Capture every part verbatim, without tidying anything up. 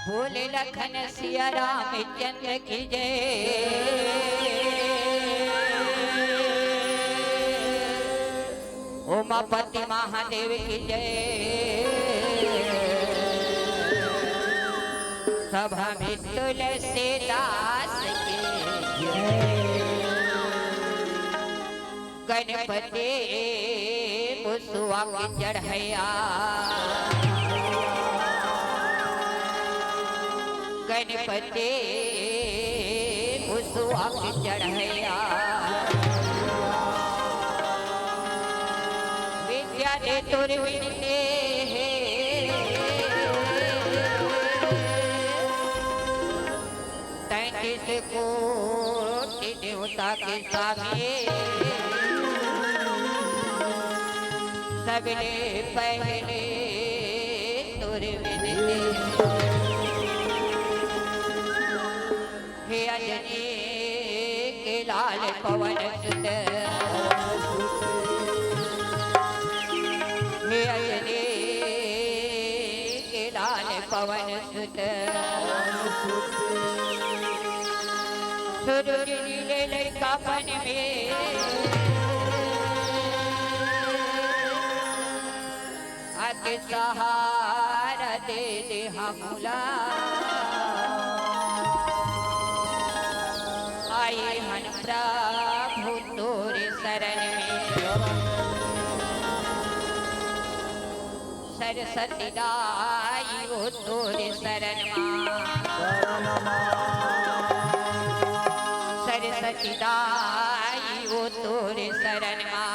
बोले लखन सिया रामचंद्र की जय, उमापति महादेव की जय, सभा में तुलसीदास की जय। गणपति मुसवा के चढ़ैया, गणपति मुसवा के चढ़ैया, विद्या दे तोर विनती हे। तैंतीस कोटि देवता के स्वामी, सबले पहले तोर विनती। हे अंजनी के लाल पवन सुत, हे अंजनी के लाल पवन सुत, सूरज लीले लइका बन में, आके सहारा दे दे हमला। आए हन प्रभु तोरे शरण में, सरस्वती दाई ओ तोरे शरण मा, सरस्वती दाई ओ तोरे शरण मा।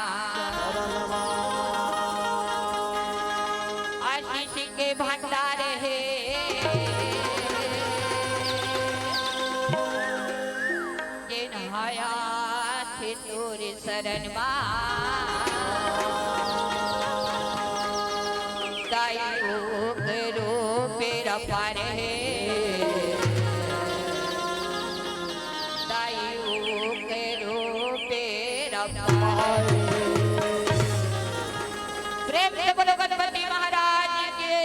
आशीष के भंडार हे, जेन आया थे तोरे शरण मा, दाई ओकरो बेड़ा पार हे, दाई ओकरो बेड़ा पार हे। प्रेम से बोलो गणपति महाराज की।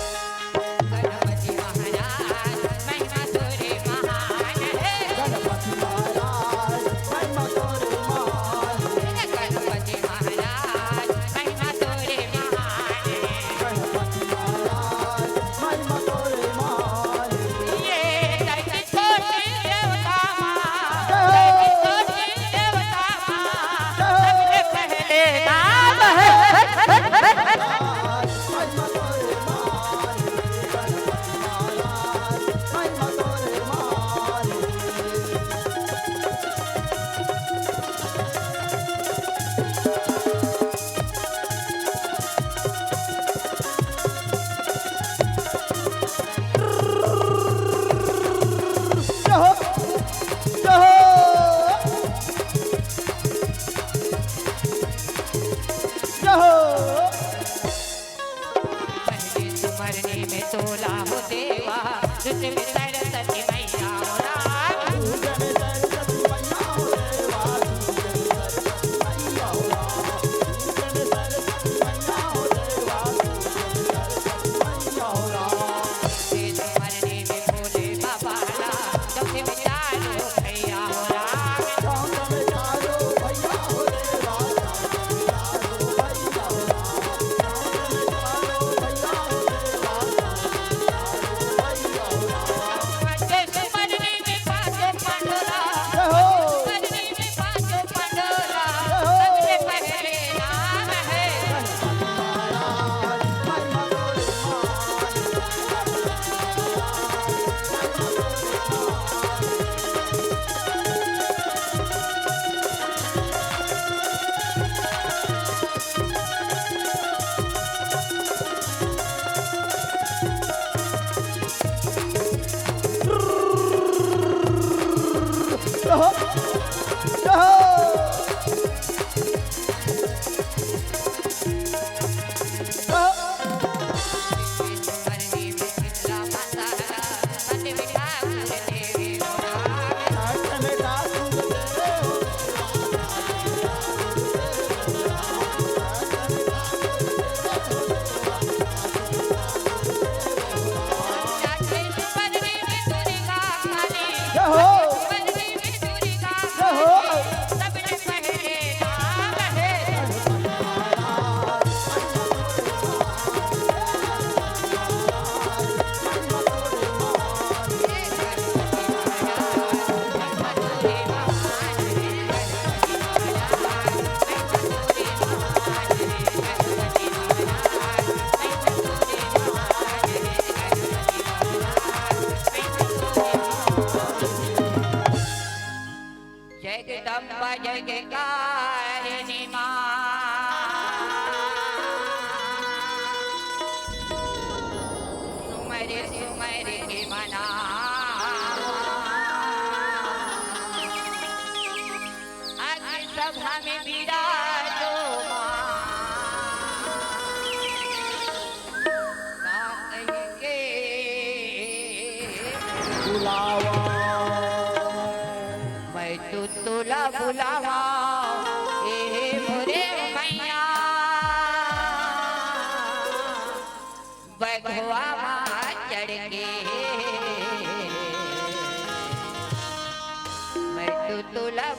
गणपति महाराज, महिमा तोरे महान हे। गणपति महाराज, महिमा तोरे महान हे। गणपति महाराज, महिमा तोरे महान हे। गणपति महाराज, महिमा तोरे महान हे। ये दैत्य कोटि देवता मा, दैत्य कोटि देवता मा, सबले पहले नाम हे। पहले सुमरनी में तोला हो देवा, दूजे में सरस्वती मैया हो राम। पहले सुमरनी में भोले बाबा ला, चौथे में चारों भैया हो राम।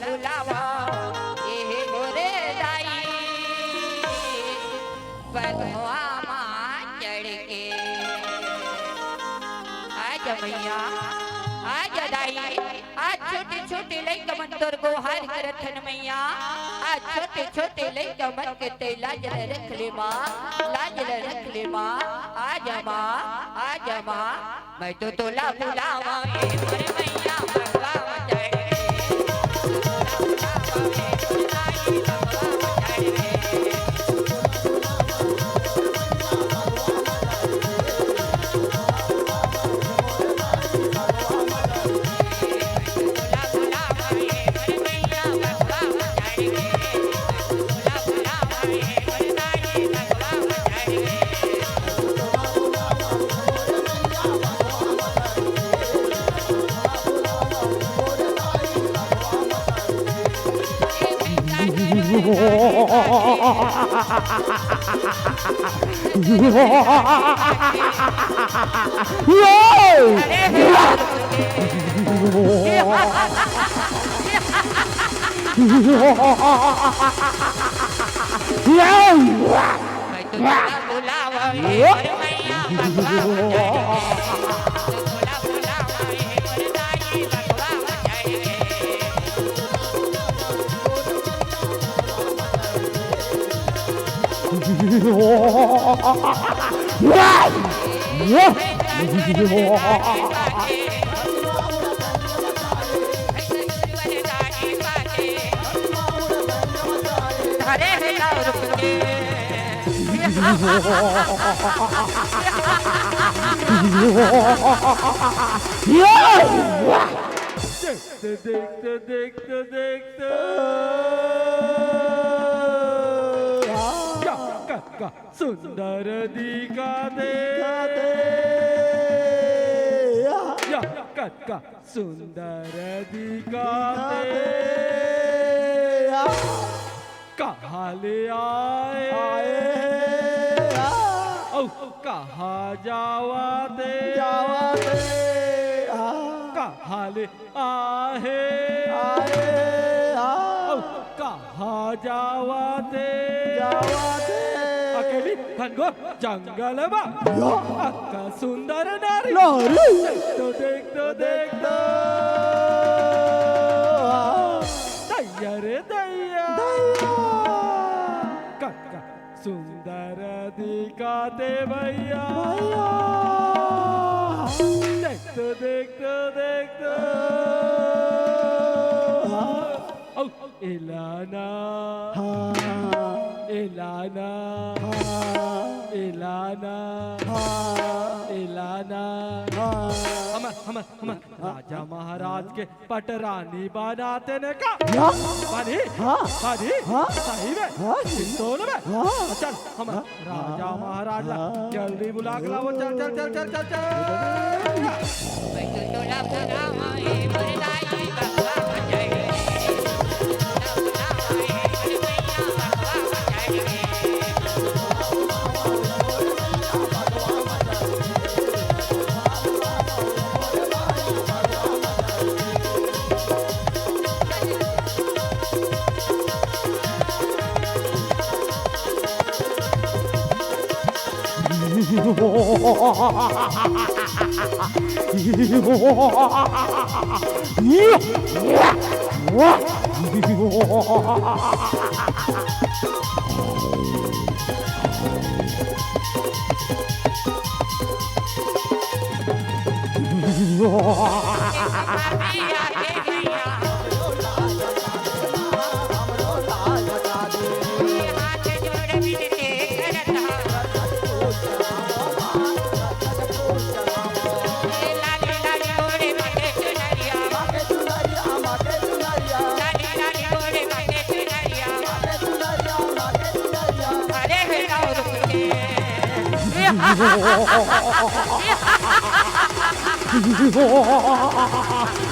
बुलावा, ए मोरे दाई, बघवा मा चढ़ के। आजा मैया, आजा दाई, आज छोटे छोटे लइका मन तोर गोहार करत हन मैया। आज छोटे छोटे लइका मन के तैं लाज ल रख ले माँ, लाज ल रख ले माँ। आजा माँ, आजा माँ, मैं तो तोला बुलावा ए मोर मैया, बघवा मा चढ़ के। तोला बुलावा ए मोर दाई, बघवा मा चढ़ के। देखते, देखते, देखते, देखते। या, का, का, सुंदर दिखा दे। या, का, का, सुंदर दिखा दे। कहाँ ले आए? आए, आ। अउ कहाँ जावा दे? जावा दे, आ। कहाँ ले आहे? आहे, आ। अउ कहाँ जावा दे? जावा दे। अकेली घनघोर जंगल मा। या। अतका सुंदर नारी। नारी। देखतो, देखतो, देखतो। दैया रे दैया। दैया। कतका सुंदर दिखत हे भैया। भैया। देखतो, देखतो, देखतो। अउ एला ना। हाँ। एला ना। हाँ। एला ना। हाँ। एला ना। हाँ। हमर, हमर, हमर राजा महाराज के पटरानी बनाते ने का? या? बनी? हाँ। बनी? हाँ। सही में? हाँ। तोल में? हाँ। चल, हमर राजा महाराज ला जल्दी बुला के लावो। चल, चल, चल, चल, चल, चल।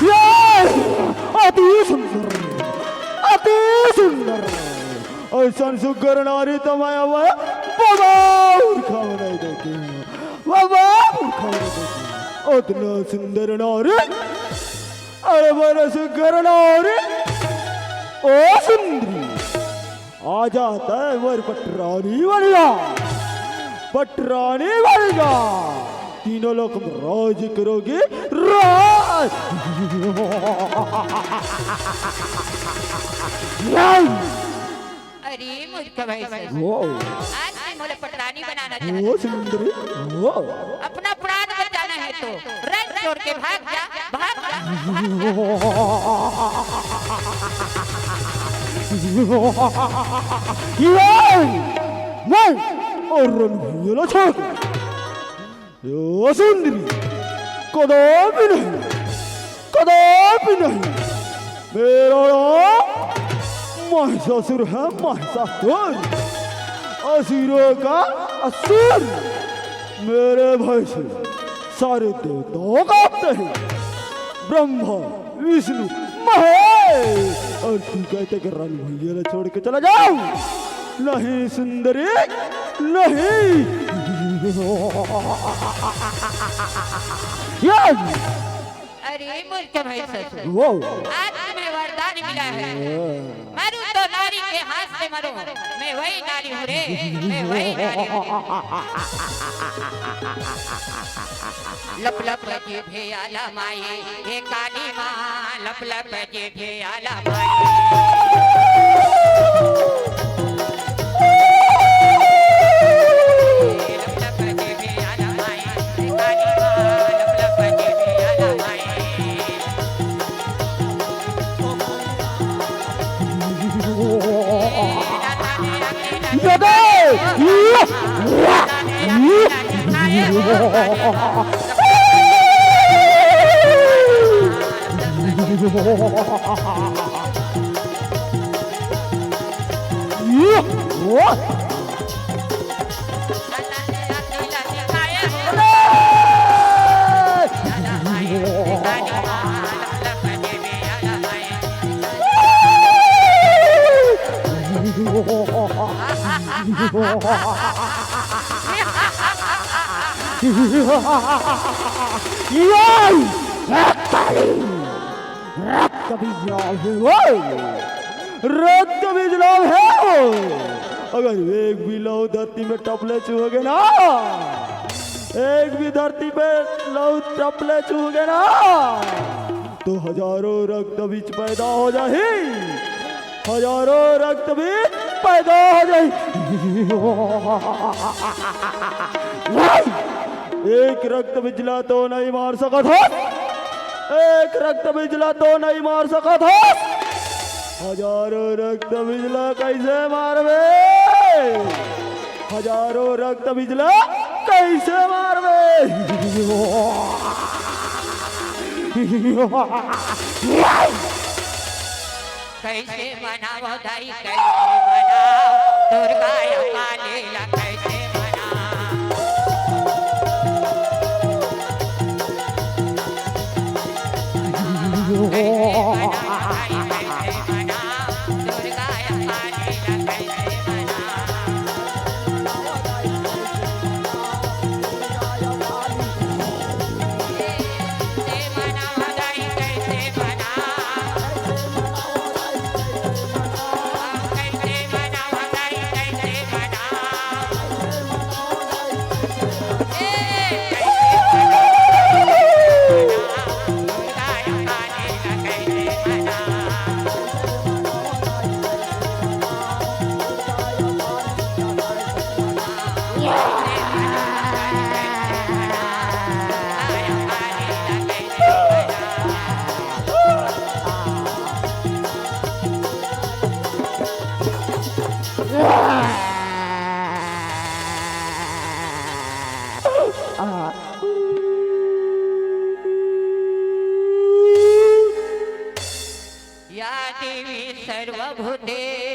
ये! अति सुंदर, अति सुंदर। अइसन सुघर नारी त मैं अब बाबा पुरखा म नइ देखे हँव, बाबा पुरखा म नइ देखे हँव। अतना सुंदर नारी, अरे बड़ा सुघर नारी। ओ सुंदरी, आजा तैं मोर पटरानी बन जा, पटरानी बन जा। तीनों लोक में राज करोगी, राज। राज। अरे मूर्ख भैंस, ओ। आज से मोला पटरानी बनाना चाहत ओ सुंदरी, ओ। अपना प्राण बचाना है तो रंग छोड़ के भाग जा, भाग जा, भाग जा। ये! नहीं! और रणभैया ला छोड़। ओ सुंदरी, कदापि नहीं, कदापि नहीं। मेरा नाम महिषासुर है, महिषासुर। असुरों का असुर। मेरे भय से सारे देवताओं कांपते हैं। ब्रह्मा, विष्णु, महेश। और तू कहते कि रणभैया ला छोड़ के चला जाऊं? नहीं सुंदरी, नहीं। ये अरे मूर्ख भैंस, वो। आज तुम्हें वरदान मिला है। वो। मरूं तो नारी के हाथ से मरूं, मैं वही नारी हूँ रे, मैं वही नारी हूँ रे। लप लप जीभे आला माई, हे काली माँ, लप लप जीभे आला माई। रक्त बीज लाल है वो, रक्त बीज लाल है वो। अगर एक भी लहू धरती में टपले चूहोगे ना, एक भी धरती पे लहू टपले चूहोगे ना, तो हजारों रक्त बीज पैदा हो जाही, हजारों रक्त बीज पैदा हो जाही। एक रक्त बीज ला तो नहीं मार सकत हस, एक रक्त बीज ला तो नहीं मार सकत हस। हजारों रक्त बीज ला कैसे मारबे? हजारों रक्त बीज ला कैसे मारबे? कैसे मनावो दाई, कैसे मनावो दुर्गा या काली ला, कैसे मनावो? कैसे मनावो दाई, कैसे मनावो दुर्गा या काली ला, कैसे मनावो? या देवी सर्वभूतेषु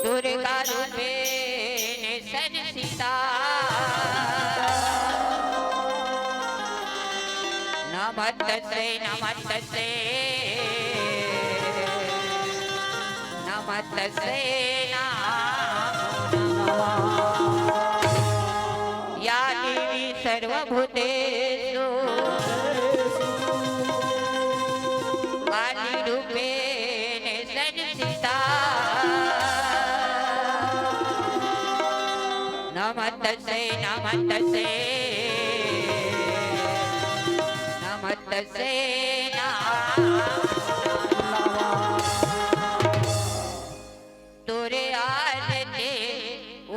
दुर्गा रूपेण संस्थिता। नमस्तस्यै, नमस्तस्यै, नमस्तस्यै नमो नमः। या देवी सर्वभूतेषु नमस्तसे, नमस्तसे, नमस्तसे नमः। तोरे आरती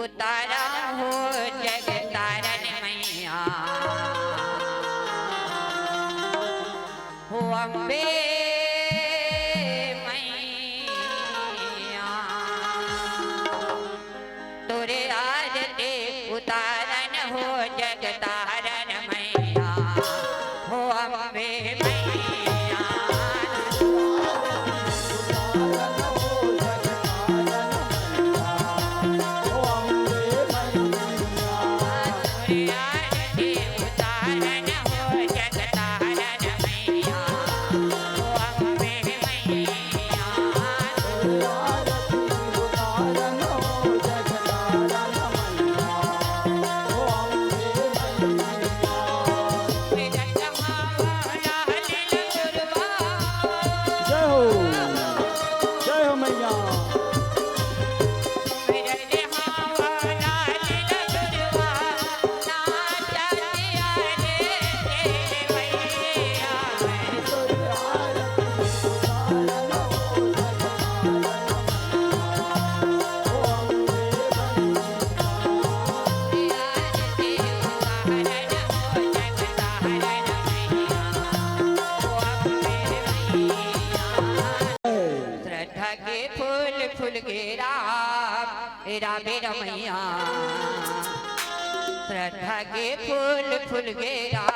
उतारा हो जगतारन मैया, हो अम्बे मैया। तोरे आरती उतारन हो जगतारन मैया, हो अम्बे मैया। तोरे आरती उतारन हो जगतारन मैया, हो अम्बे मैया। जय हो, जय हो मैया। श्रद्धा के फूल फूल गे राम, ए राम ए रमैया। श्रद्धा के फूल फूल गे राम।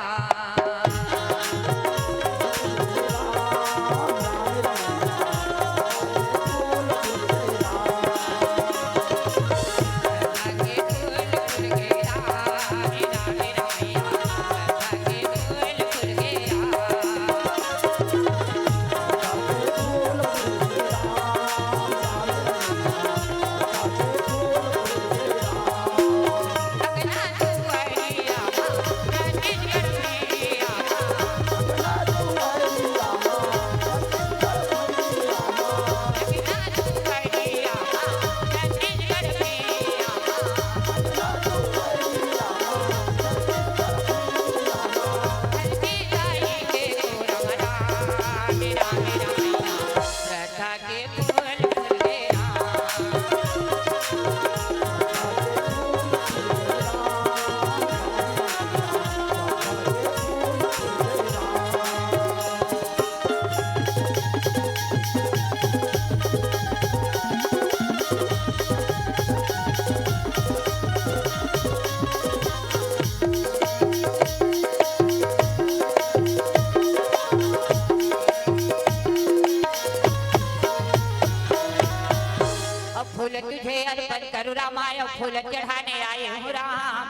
अब फूल तुझे अर्पण करूँ रामा, अब फूल चढ़ाने आए हूँ राम।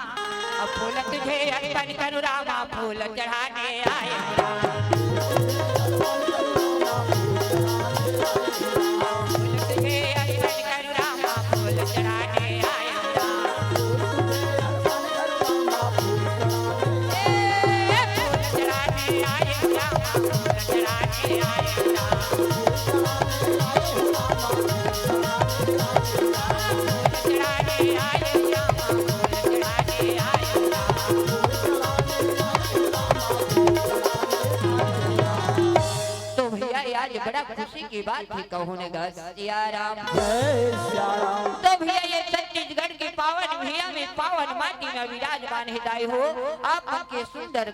अब फूल तुझे अर्पण करूँ रामा, फूल चढ़ाने आए हूँ राम। फूल तुझे अर्पण करूँ रामा, फूल चढ़ाने आए हूँ राम। तो भैया, ये आज बड़ा खुशी की बात है, कहूँ ने गा सिया राम। जय सिया राम। तो भैया, ये छत्तीसगढ़ की पावन भुइयां में, पावन माटी में विराजमान है दाई हो, आप मन के सुंदर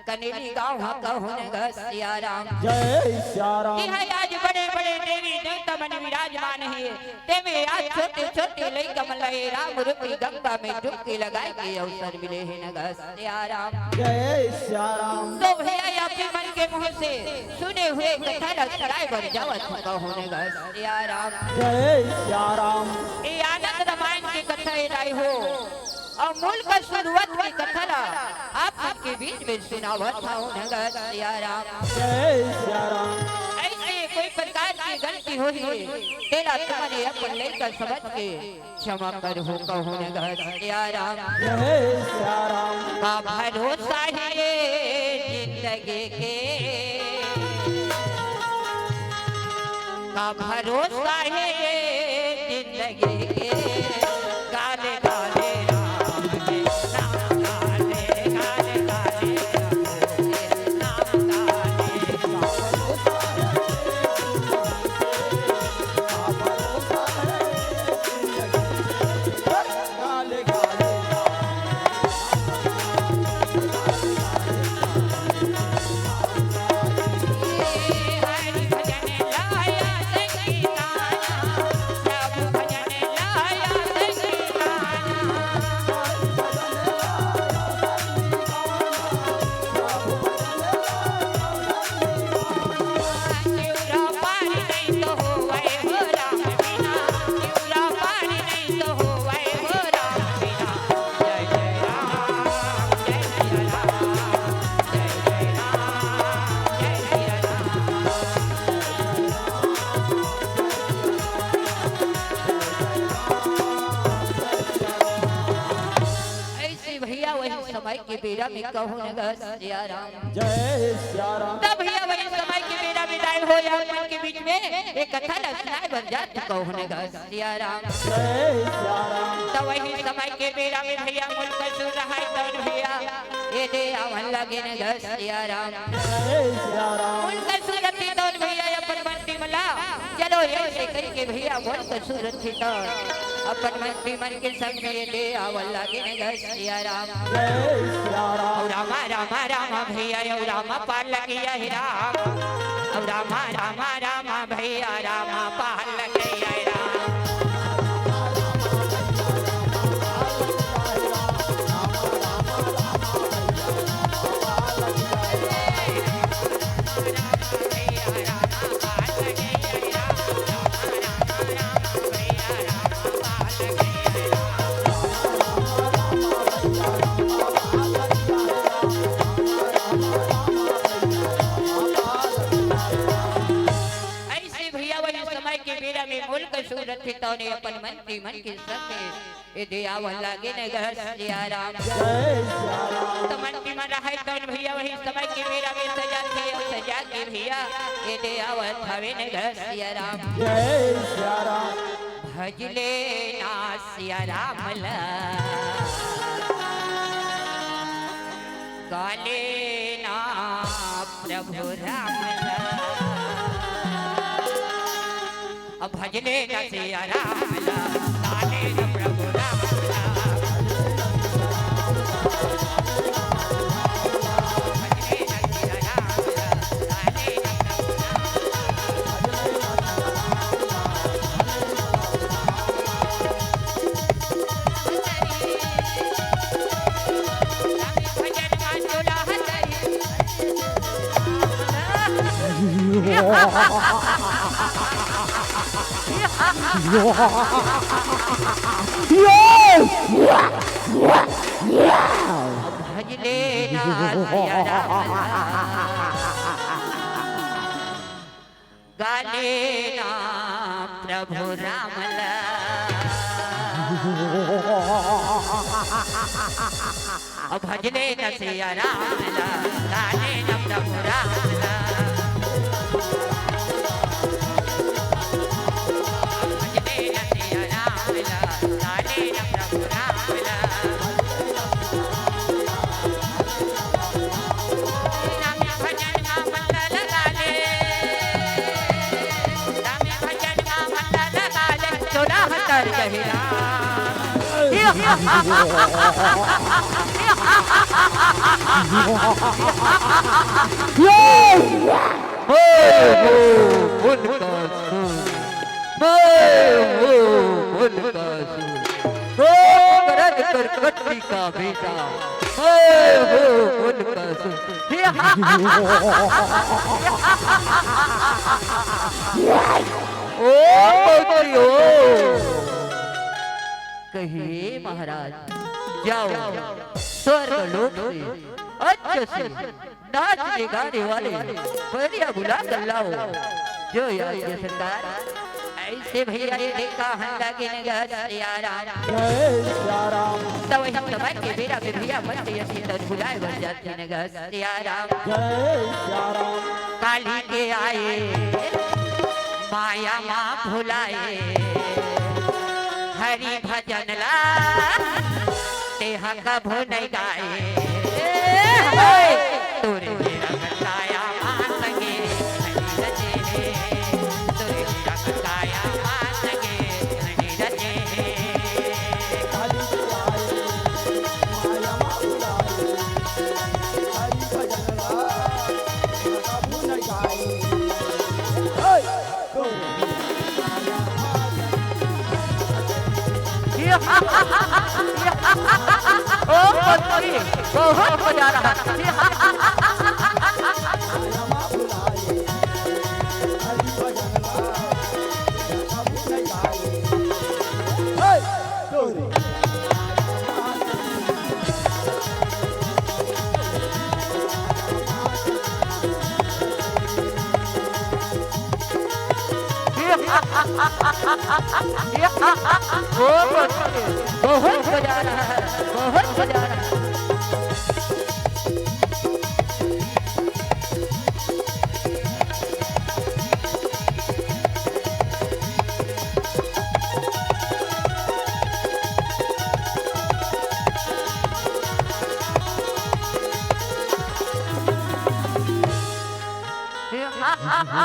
कनेली गाँव ह, कहूँ ने गा सिया राम। जय सिया राम। जी हाँ, आज बड़े बड़े देवी देवता मन विराजमान है, तेमे आज छोटे छोटे लइका मन ला राम रूपी गंगा में डुबकी लगाए के अवसर मिले है न गा सिया राम। जय सिया राम। तो भैया, आप ही मन के मुँह से सुने हुए कथा ला सुनाए बर जावत हूँ, कहूँ ने गा सिया राम। जय सिया राम। ये आनंद रामायण की कथा है दाई हो, अउ मूल का शुरुआत की कथा ला आप मन के बीच में सुनावत हूँ न गा सिया राम। जय सिया राम। ऐसे कोई प्रकार की गलती होही, तेला तुमन अपन लइका समझ के क्षमा करहू, कहूँ न गा सिया राम। जय सिया राम। का भरोसा है ये जिंदगी के, का भरोसा है ये जिंदगी के, काले काले राम के समय के बेरा में कहूँ न गा सिया राम। जय सिया राम। तब भैया वही समय के बेरा में दाई हो या मन के बीच में एक कथा ल सुनाए बर जात कहूँ न गा सिया राम। जय सिया राम। त वही समय के बेरा में भैया मुल्क सुर रहाय तौन भैया ए दे आवन लगे न गा सिया राम। जय सिया राम। मुल्क सुर रथे तौन भैया अपन मन टिमला। चलो ऐसे कहिके भैया मुल्क सुर रथे तौन अपन मन टिमल के संग में ए दे आवन लगे न गा सिया राम। जय सिया राम। रामा रामा रामा भैया, रामा पार लगिया हे राम। रामा रामा रामा भैया, रामा पार लगिया हे राम। ऐसे भैया वही समय के बेरा में मुल्क सुर रथे तौन अपन मंत्री मन के संग ए दे आवन लागे न गा सिया राम। जय सिया राम। त मंत्री मन रहाय तौन भैया वही समय के बेरा में सजा थे, अउ सजा के भैया ए दे आवत हवे न गा सिया राम। जय सिया राम। भजले ना सिया राम ला, गाले ना प्रभु राम ला। अब भजले ना सिया राम ला, गाले ना प्रभु राम ला। भजले ना सिया राम ला, गाले ना प्रभु राम ला। अब भजले न सिया राम ला, गाले न प्रभु राम ला। भजले न सिया राम ला, गाले न प्रभु राम ला। राम भजन मा मन लगा ले, राम भजन मा मन लगा ले, चौदह हत्तर गहिरा। मैं हूँ उनका सुर, मैं हूँ उनका सुर, मैं गरज करकट का बेटा, मैं हूँ उनका सुर। ओ मंत्री हो, कहिए महाराज, जाओ स्वर्ग लोक से अच्छे से नाचने गाने वाले बढ़िया बुला कर लाओ। जो याद ये सरकार, ऐसे भैया ये देखा हल्ला के नगर सिया राम। जय सिया राम। तो वही समय के बेरा में भैया मन से ये सीता बुलाए बन जाते नगर सिया राम। जय सिया राम। काली के आए माया मा भुलाए, हरि भजन ला तेहा कभू नहीं गाए। तोरे रंग काया मा संगे नहीं रचे, तोरे रंग काया मा संगे नहीं रचे। ओ मंत्री, बहुत मजा आ रहा। बहुत मजा आ रहा है, बहुत मजा आ रहा है।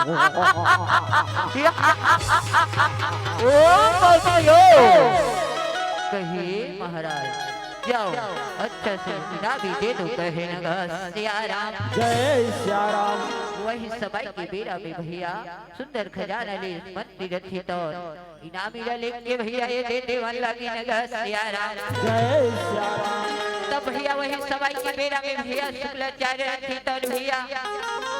ओ कौशल्यो। कहे महाराज, जाओ, अच्छा से इनामी दे दो, कहे नगस सिया राम। जय सिया राम। वही समय के बेरा में भैया सुंदर खजाना ले मंत्री रथी तौर इनामी ला लेके भैया ये दे देवन लगी नगस सिया राम। जय सिया राम। तब भैया वही समय के बेरा में भैया शुक्लाचार्य रथी तौर भैया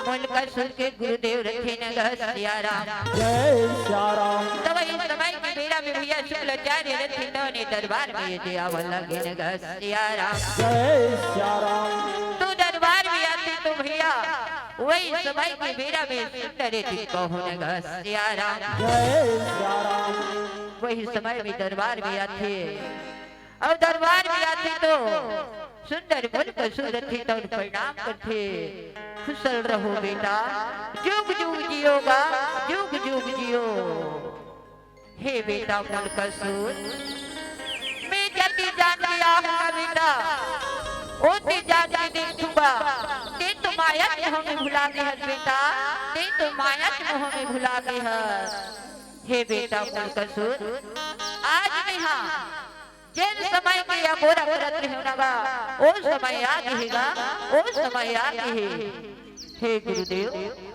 मुल्कासुर के गुरुदेव रथी नगस सिया राम। जय सिया राम। तब वही समय के बेरा में भैया शुक्लाचार्य रथी तौर ने दरबार में ये दे आवन लगे नगस सिया राम। जय सिया राम। तू दरबार में आते तो भैया वही समय के बेरा में सुंदर जी कहूँ नगस सिया राम। जय सिया राम। वही समय में दरबार में आथे अउ दरबार में आथे तो सुंदर मुल्कासुर रथी तौर प्रणाम करथे। खुशल रहो बेटा, जुग जुग जियोगा, जुग जुग जियो। हे बेटा मुल्कासुर, मैं जाति जान के आहूँगा बेटा, ओती जान के देखूँगा। ते तो माया के मोह में भुला गे हस बेटा, ते तो माया के मोह में भुला गे हस। हे बेटा मुल्कासुर, आज मेंहा जेन समय के अगोरा करत रहेंव ना गा, ओ समय आ गे हे गा, ओ समय आ गे हे। हे गुरुदेव,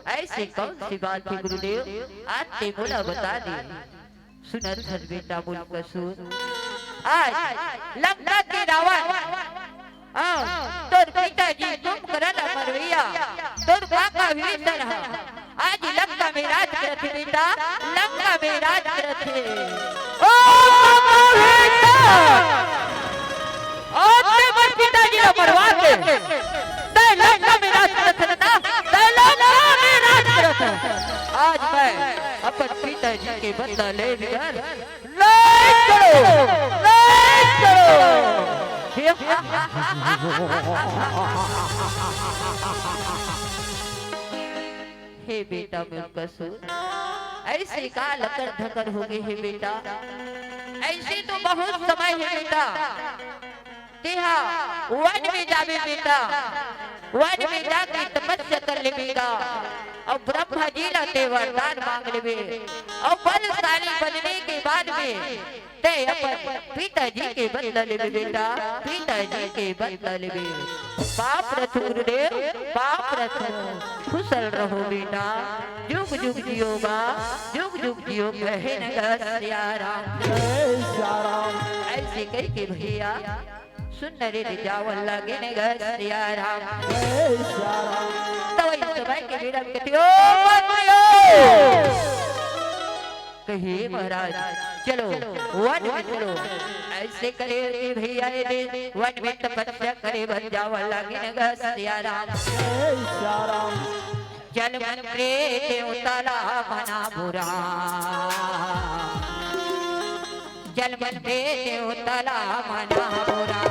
ऐसी कौन सी बात है गुरुदेव, आज ते मोला बता दे। सुनत हस बेटा मुल्कासुर, आज लंका के रावण, हाँ, तोर पिताजी कुंभकर्ण मरवैया, तोर काका विभीषण ह, आज लंका में राज करत हे बेटा, लंका में राज करत हे। ओ काका विभीषण, आज ते मोर पिताजी ला मरवा के, तैं लंका में राज करत हे ना, तैं लंका में राज करत हे। आज मैं अपन पिताजी के बदला ले बिगर लाइक करो, लाइक करो। हे बेटा मुल्कासुर, ऐसे का लकर धकर हो गे हे बेटा? ऐसे तो बहुत समय हे बेटा। तेहा वन में जाबे बेटा, वन में जाके तपस्या कर लेबे गा, अउ ब्रह्मा जी ला ते वरदान मांग लेबे, अउ बलशाली बनने के बाद में ते अपन पिताजी के बदला लेबे बेटा, पिताजी के बदला लेबे। पाँव परथँव गुरुदेव, पाँव परथँव। खुशल रहो बेटा, जुग जुग जियो गा, जुग जुग जियो कहे नगस सिया राम। जय सिया राम। ऐसे कहिके भैया सुंदर जी जावन लगे नगस सिया राम। जय सिया राम। त वही समय के बेरा में कथे, ओ मंत्रियो, कहे महाराज, चलो वन में चलो। ऐसे करे कि भैया ये दे वन में तपस्या करे बर जावन लगे नगस सिया राम। जय सिया राम। जल मंत्री देवता ला मना बुरा, जल मंत्री देवता ला मना बुरा।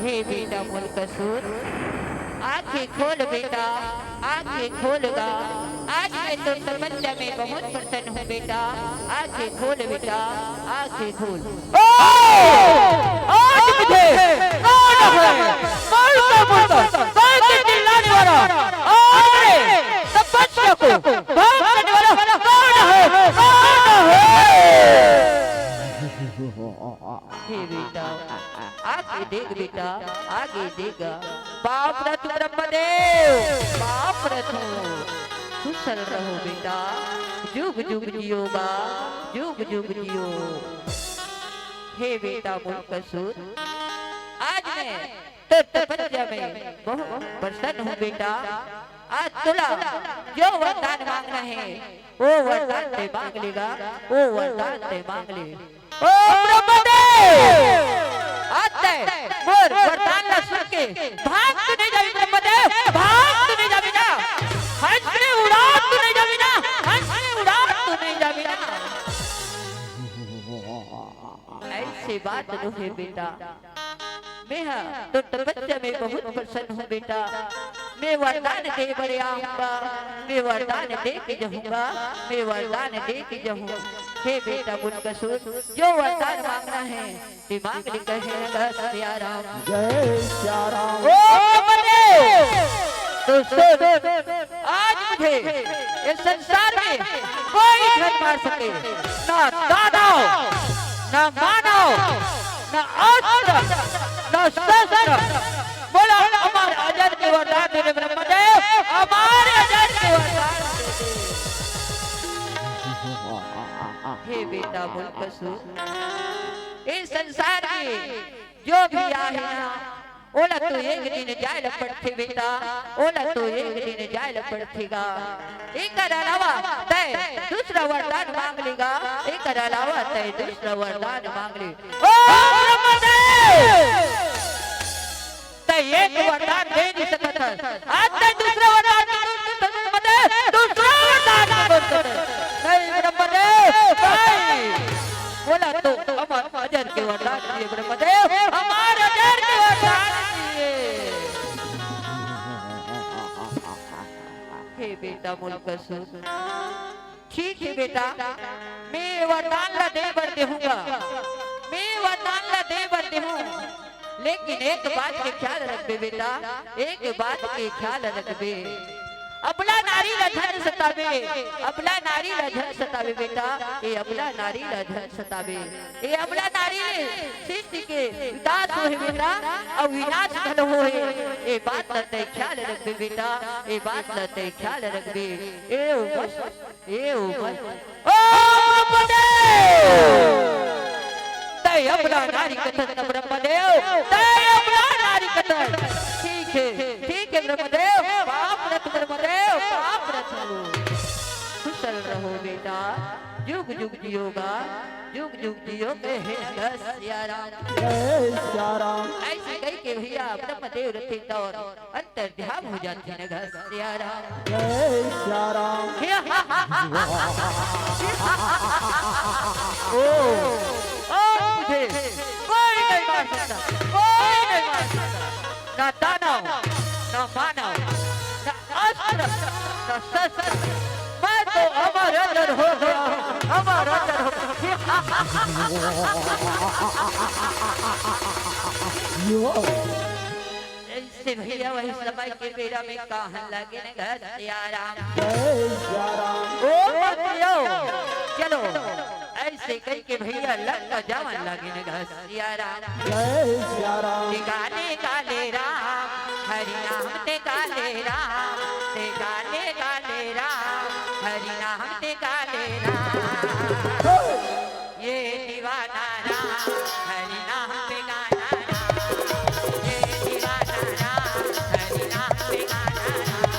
हे बेटा मुल्कासुर, आ आंखें खोल बेटा, आंखें खोल गा। आज मैं तो तपस्या में बहुत प्रसन्न हूँ बेटा। आंखें खोल बेटा, आंखें खोल। ओ! आज मुझे कौन है? कौन है? कौन है? कौन है? कौन है? तपस्या को भंग करने वाला कौन है? कौन है? हे बेटा, आगे देख बेटा, आगे देख। बाप रे तू ब्रह्मदेव, बाप रे तू। कुशल रहो बेटा, जुग जुग जियो बा, जुग जुग जियो। हे बेटा मुल्कसूर, आज मैं तो तपस्या में बहुत प्रसन्न हूँ बेटा। आज तुला जो वरदान मांगना है, वो वरदान ते मांग लेगा, वो वरदान ते मांग ले। ओ ब्रह्मदेव, आज ते मोर वरदान ला सुन के भाग तो नहीं जाबे ब्रह्मदेव, भाग तो नहीं जाबे ना, हंस के उड़ा तो नहीं जाबे ना, हंस के उड़ा तो नहीं जाबे ना। ऐसे बात नो हे बेटा। मैं हा तो तपस्या में बहुत प्रसन्न हूँ बेटा। मैं वरदान दे बरे आऊंगा, मैं वरदान दे के जाऊंगा, मैं वरदान दे के जाऊंगा। हे बेटा मुल्कसूर, जो वरदान मांगना है, ते मांग ले कहे गा सिया राम। जय सिया राम। ओ बने। तो सुन, आज मुझे इस संसार में कोई नहीं मार सके, ना दानव, ना मानव, ना अस्त्र, ना शस्त्र। बोला, हमारे अजर के वरदान दे दे ब्रह्मदेव, हमारे अजर के वरदान दे दे। हे बेटा मुल्कसूर, इस संसार में जो भी आहे ना, ओला तो एक दिन जाए ल पड़थे बेटा, ओला तो एक दिन जाए ल पड़थे गा। एकर अलावा तै दूसरा वरदान मांग ले गा, एकर अलावा तै दूसरा वरदान मांग ले। ओ ब्रह्मदेव! तै एक वरदान दे नहीं सकत हस, आज तै दूसरा वरदान मांग ले, दूसरा वरदान मांग ले। नहीं ब्रह्मदेव, नहीं। बोला तो हमार अजर के वरदान दिए ब्रह्मदेव, हमार अजर के वरदान दिए। हे बेटा मुल्कसूर, ठीक है बेटा, मैं वरदान ला दे बर देहूंगा, मैं वरदान ला दे बर देहूं, लेकिन एक बात के ख्याल रखबे बेटा, एक बात के ख्याल रखबे। अबला नारी ला झन सताबे, अबला नारी ला झन सताबे बेटा, ए अबला नारी ला झन सताबे। ए अबला नारी ले सृष्टि के विनाश होहे बेटा, अउ विनाश घलो होहे। ए बात ला तै ख्याल रखबे बेटा, ए बात ला तै ख्याल रखबे। ए ओ बस, ए ओ बस। ओ ब्रह्मदेव! तै अबला नारी कथस न ब्रह्मदेव, तै अबला नारी कथस। ठीक है, ठीक है ब्रह्मदेव, पाप रत ब्रह्मदेव, पाप रत। कुशल रहो बेटा, जुग जुग जियो गा, जुग जुग जियो कहे गा सिया राम। जय सिया राम। ऐसे कहि के भैया ब्रह्मदेव रथे तौर अंतर्ध्यान हो जाथे न गा सिया राम। जय सिया राम। ओ, ओ मुझे कोई नहीं मार सकता, कोई नहीं मार सकता। ना दानव, ना मानव, ना अस्त्र, ना शस्त्र। मैं तो अमर अजर हो गया हूँ, अमर अजर हो। ऐसे भैया वही समय के बेरा में कहन लगे न गा सिया राम। जय सिया राम। ओ मतियो, चलो, ऐसे कहि के भैया लंका जावन लगे न गा सिया राम। जय सिया राम। ते गाले गाले राम, हरि नाम ते गाले राम, ते गाले गाले राम, हरि नाम ते गाले राम। ये दीवाना राम, हरि नाम पे गाना राम। ये दीवाना राम, हरि नाम पे गाना राम।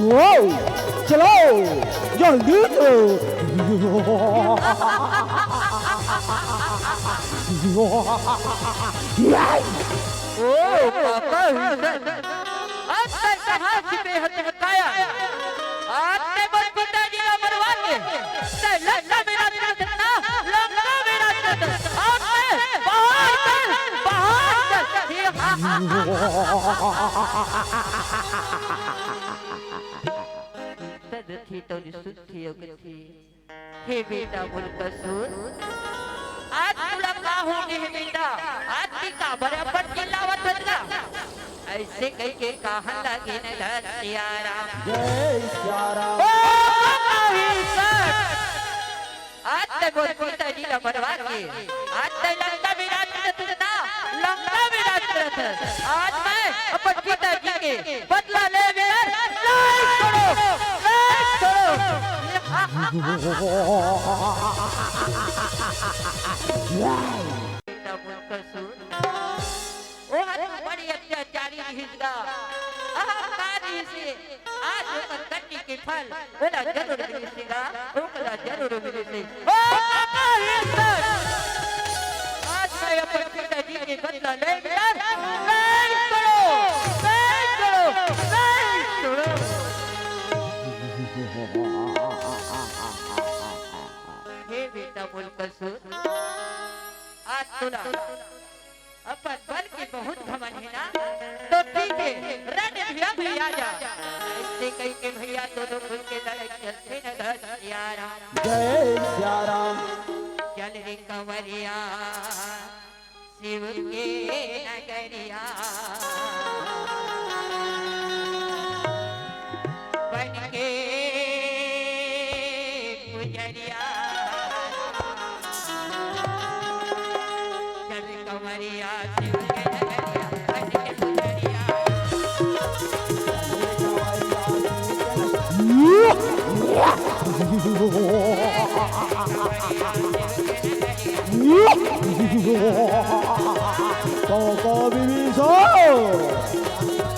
ओ, चलो, जल्दी चलो। ओ, पापा, अब तक कहाँ छिपे हते काया? आज ते मोर पिताजी ला मरवा के, ते लंका में राज करत ना, लंका में राज करत। आज ते बाहर चल, बाहर चल। तदथी तो निसुद्धि अगथी। हे बेटा मोर कसूर, आज तुला का हो गे हे बेटा? आज तैं काबर अपन चिल्लावत हस गा? अइसे कहिके कहन लगिन गा सियाराम। जय सियाराम। ओ काहीसर, आज ते मोर पिताजी ला मरवा के, आज ते लंका में राज करत हस ना, लंका में राज करत हस। आज मैं अपन पिताजी के बदला ले बर नहीं छोड़ों, नहीं छोड़ों। बेटा मोर कसूर, ओ हा तो बड़ी अत्याचारी रिहिस गा, अहंकार रिहिस हे। आज ओकर करनी के फल ओला जरूर मिलिस गा, ओकला जरूर मिलिस। ओ काहीसर, आज मैं अपन पिताजी के बदला ले बर नहीं छोड़ों, नहीं छोड़ों, नहीं छोड़ों। हे बेटा मोर कसूर, आज तुला अपन बल के बहुत घमंड हे ना, तो ठीक हे, रण में अभी आ जा। अइसे कहिके भैया दोनों कुल के लड़ाई चलथे न गा सियाराम। जय सियाराम। चल रे कंवरिया शिव के नगरिया, बन के पुजरिया। चल कंवरिया शिव के नगरिया, बन के पुजरिया। काका विभीषण,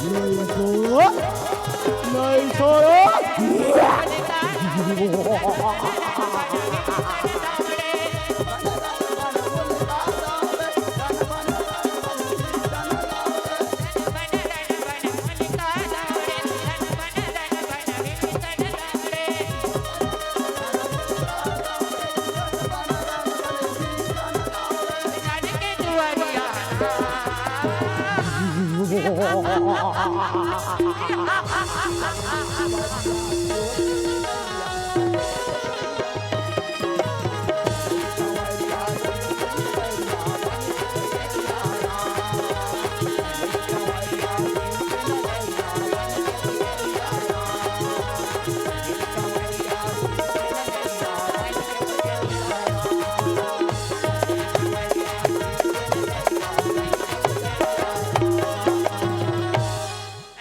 नहीं छोड़ों, नहीं छोड़ों।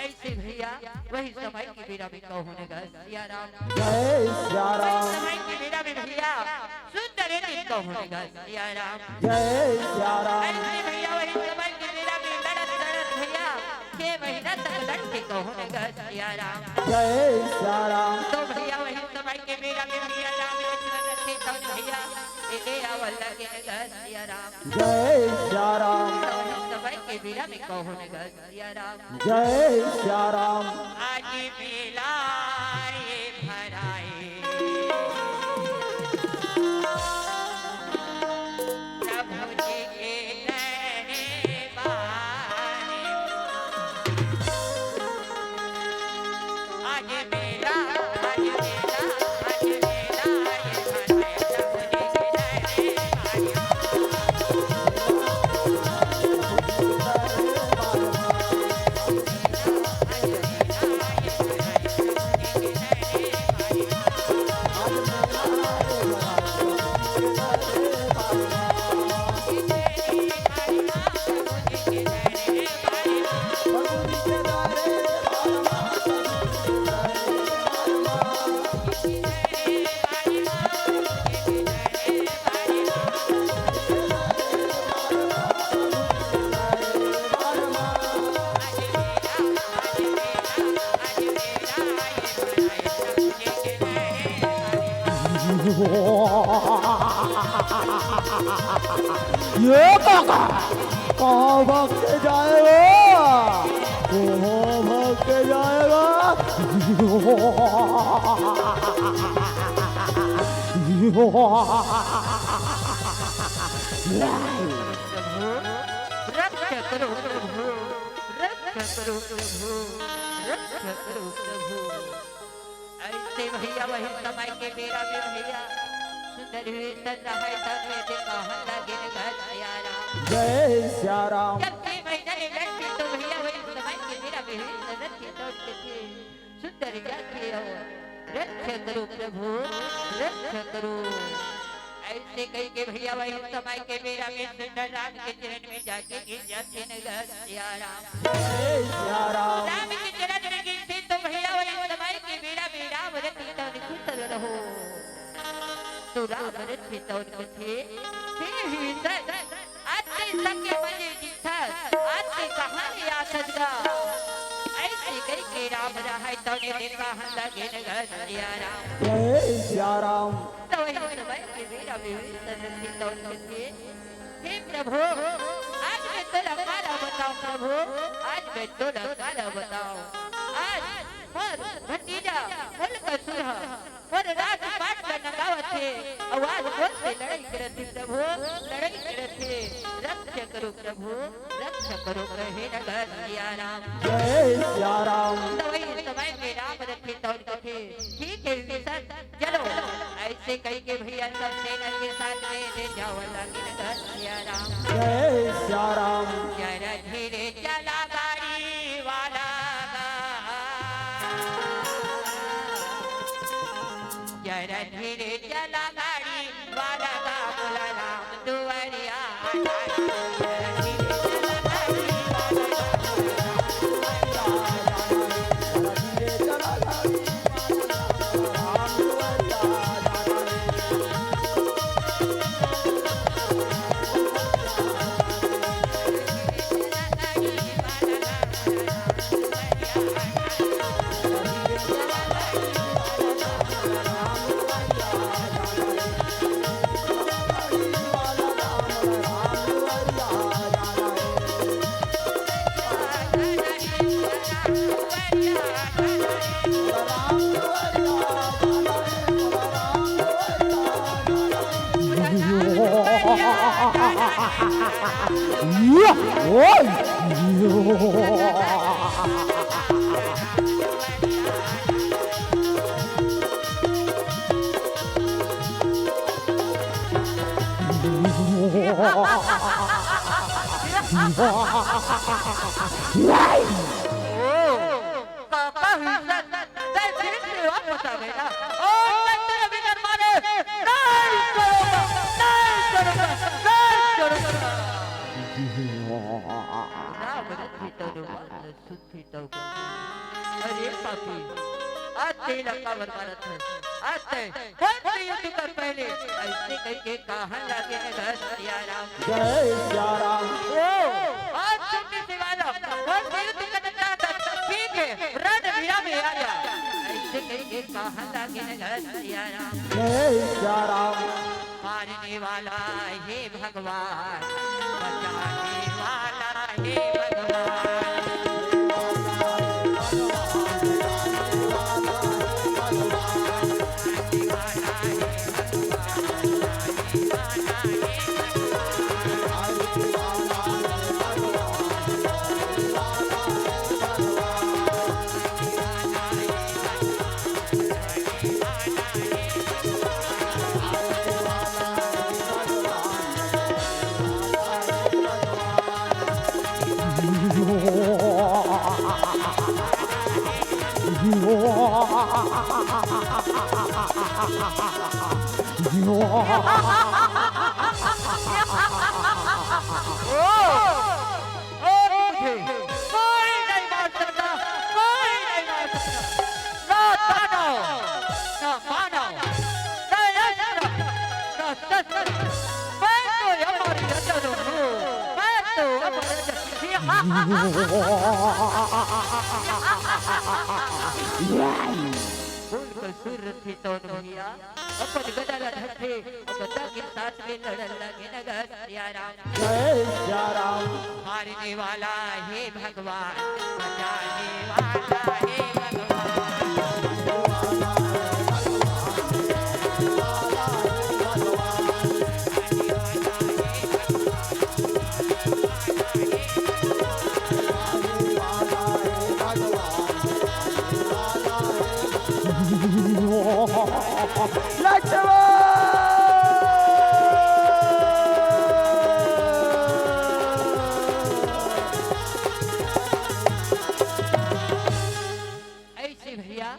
अइसे भैया, वही समय के बेरा में कहूँ न गा सियाराम। जय सियाराम। वही समय के बेरा में भैया, सुंदर दिन कहूँ न गा सियाराम। जय सियाराम। अइसे भैया, वही समय के बेरा में लड़त लड़त भैया, छह महीना तक लड़थे कहूँ न गा सियाराम। जय सियाराम। तो भैया, वही समय के बेरा में भैया, राम लक्ष्मण रथे तब भैया, एदे आवल लगे न गा सियाराम। जय सियाराम। तो वही समय के बेरा में कहूँ न गा सियाराम। जय सियाराम। आज मेला ए भराए, प्रभु जी के दरबार। आज मेला, आज मेला, आज मेला ए भराए, प्रभु जी के दरबार। ये काका, कहाँ भाग के जाएगा? कहाँ भाग के जाएगा? प्रभु, रक्षा करो प्रभु, रक्षा करो प्रभु, रक्षा करो प्रभु। अइसे भइया, वही समय के बेरा में भइया, सुंदर हुई सज रहय तब में दे कहन लगे घर सिया राम। जय सिया राम। जब से महीना ले लड़के तो भइया, वही समय के बेरा में हुई सज रहती तो उनके थे। सुंदर जाति हो, रक्षा करो प्रभु, रक्षा करो। अइसे कहिके भइया, वही समय के बेरा में सुंदर राम के चरण में जाके गिर जाथे न घर सिया राम। जय सिया राम। राम के चरण में गिरथे तो भइया, वही समय के बेरा में राम रति तन कुशल रहो। तो राम रति तन कथे, हे विभीषण, आज के सत्य बने दिखत, आज के कहानी आ सजगा। अइसे कहिके राम रहय तौने देखा हन लगे न घर सिया राम। जय सिया राम। तो वही समय के बेरा में हुई सज रहती तो उनके थे, हे प्रभु, आज मैं तोला का बताऊं प्रभु, आज मैं तोला का बताऊं। आज मोर भतीजा मोर कसूर ह, मोर राजपाट ला नंगावत हे, अउ आज मोर से लड़ई करत हे प्रभु, लड़ई करत हे। रक्षा करो प्रभु, रक्षा करो कहे न घर सिया राम। जय सिया राम। तो वही समय में राम रथे तौन कथे, ठीक हे विभीषण, चलो, अइसे कहिके भइया सब सेना के साथ में दे जावल लगिन घर सिया राम। जय सिया राम। जरा धीरे चला गाड़ी वाला गा। जरा धीरे चला गाड़ी वाला गा, बोला राम दुआरिया। काका हुई सर, तै फिर से वापस आ गया। और मैं तेरे बिना मारे नहीं करूँगा, नहीं करूँगा, नहीं करूँगा। राम रक्षित हनुमान सुत ही तो। अरे पापी, आज तेला काबर मारत है? आज तै मोर से युद्ध कर पहले, अइसे कहिके कहन लगे न घर सिया राम। जय सिया राम। ओ, आज तुमने सिवाला, मोर से युद्ध करना चाहता, ठीक है, रणभूमि में आ जा। अइसे कहिके कहन लगे न घर सिया राम। जय सिया राम। मारने वाला हे भगवान, बचाने वाला हे भगवान। और मुझे कोई नहीं मार सकता, कोई नहीं मार सकता। ना दानव, ना मानव, ना यक्ष, ना शस्त्र। मैं तो यमराज हूँ, मैं तो यमराज। बोल कसूर रखी तो भैया। अपन गदा ला धरथे, अउ गदा के साथ में लड़न लगे न गा सिया राम। जय सिया राम। हारने वाला हे भगवान, बचाने वाला हे भगवान। लक्ष्मण। ऐसे भैया,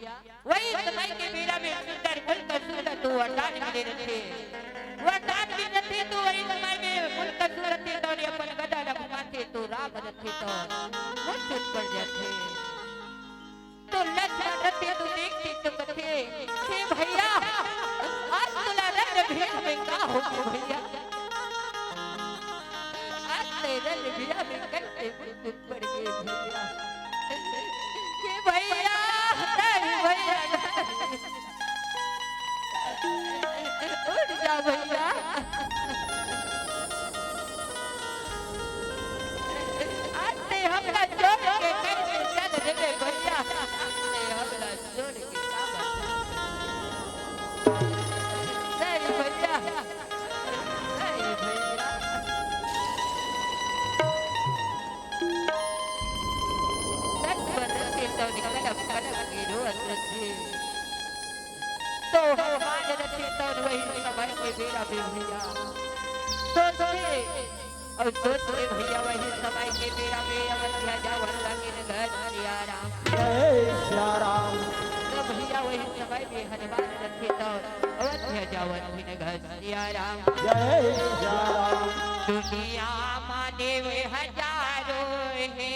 वही समय के बेरा में सुंदर कुल कसूर तो वरदान मिले रथे। वरदान मिले रथे तो वही समय में कुल कसूर रथे तो अपन गदा रखवाथे तो राम रथे तो वो छूट पड़ जाथे। तो लक्ष्मण रथे तो देखथे तो कथे, "हे भैया, आज तोला रंग भेद में का हो गए भैया? आज ते रंग भेद में कैसे मुझ पड़ गए भैया? हे भैया, नहीं भैया, नहीं। उठ जा भैया।" आज ते हमला छोड़ के कैसे चल देबे भैया? आज ते हमला छोड़ के का बात? नहीं भैया, नहीं भैया। दस बरस के तो निकल अब कनक के रोअत रथे। तो हनुमान रथे तो वही समय के बेरा में भैया। सोचथे अउ सोचथे भैया वही समय के बेरा में अवध्या जावन लगे न गा सिया राम। जय सिया राम। तो भैया वही समय में हनुमान रथे तो अवध्या जावन भी न गा सिया राम। जय सिया राम। दुनिया माने वे हजारों हे,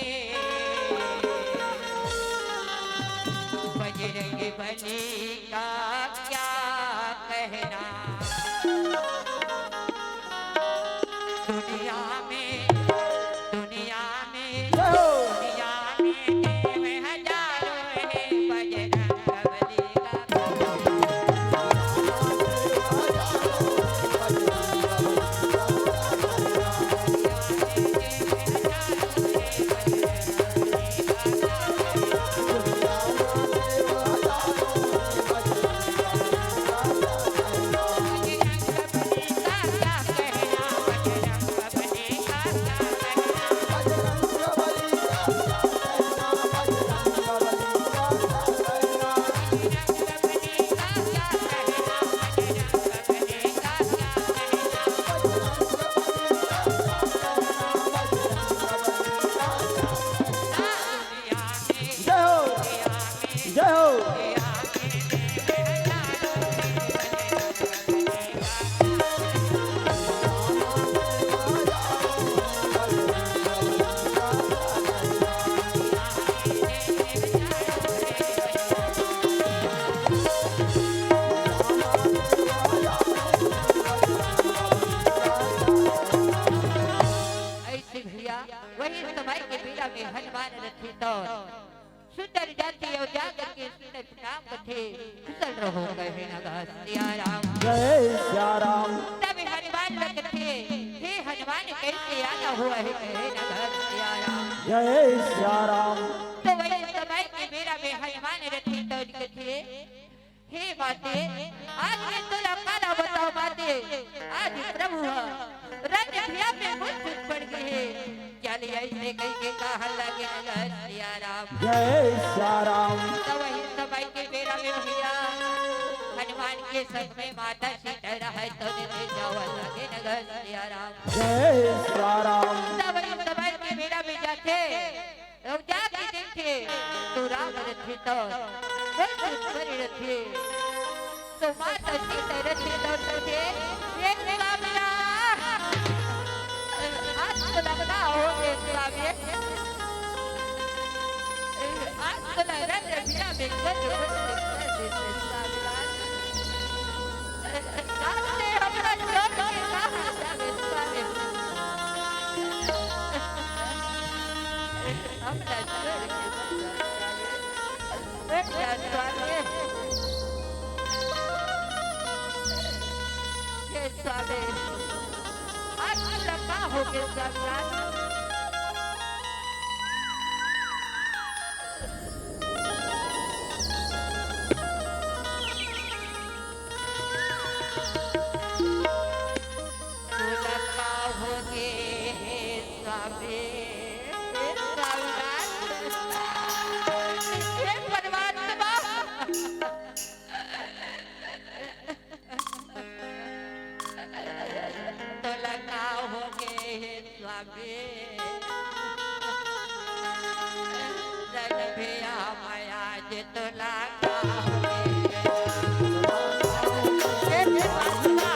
बजरंग बली का क्या कहना। दुनिया में, दुनिया में, दुनिया में देव हजारों हे, बजरंग बली का जय हो, जय हो। ऐसे भैया, वही समय के बेरा में हनुमान रथे तो सुंदर जाति अउ जा करके सुंदर प्रणाम करथे, कुशल रहो कहे न गा सिया राम। जय सिया राम। तब हनुमान ल कथे, "हे हनुमान, कैसे आना हुआ है?" कहे न गा सिया राम। जय सिया राम। तो वही समय के बेरा में हनुमान रथे तो कथे, "हे माते, आज मैं तोला काला बताओ माते, आज प्रभु ह रंग भिया में मुझ छूट पड़ गए हे।" क्या ले ऐसे कह के कहा लगे न गा सिया राम। जय सिया राम। तो वही समय के बेरा में भैया हनुमान के संग में माता सीता रहे तो निकल जावा लगे न गा सिया राम। जय सिया राम। तो वही समय के बेरा में जाथे अउ जाके देखे तो राम रथे तो वो सुंदर रथे। तो माता सीता रथे तो कथे, "हे स्वामिया, आज तो लंगड़ा हो गए स्वामी, आज तो लंगड़ा रंग भिया में कर दे स्वामिया।" गाँव से हमरा छोड़ के कहाँ जावे स्वामी? हमरा छोड़ के कहाँ जावे? ए स्वामी। होगे सब रात। तोला का होगे हे सबे, हे सब रात। हे परमात्मा। तोला का होगे हे स्वामी? रघुभिया मया जे तोला का होगे हे? हे परमात्मा।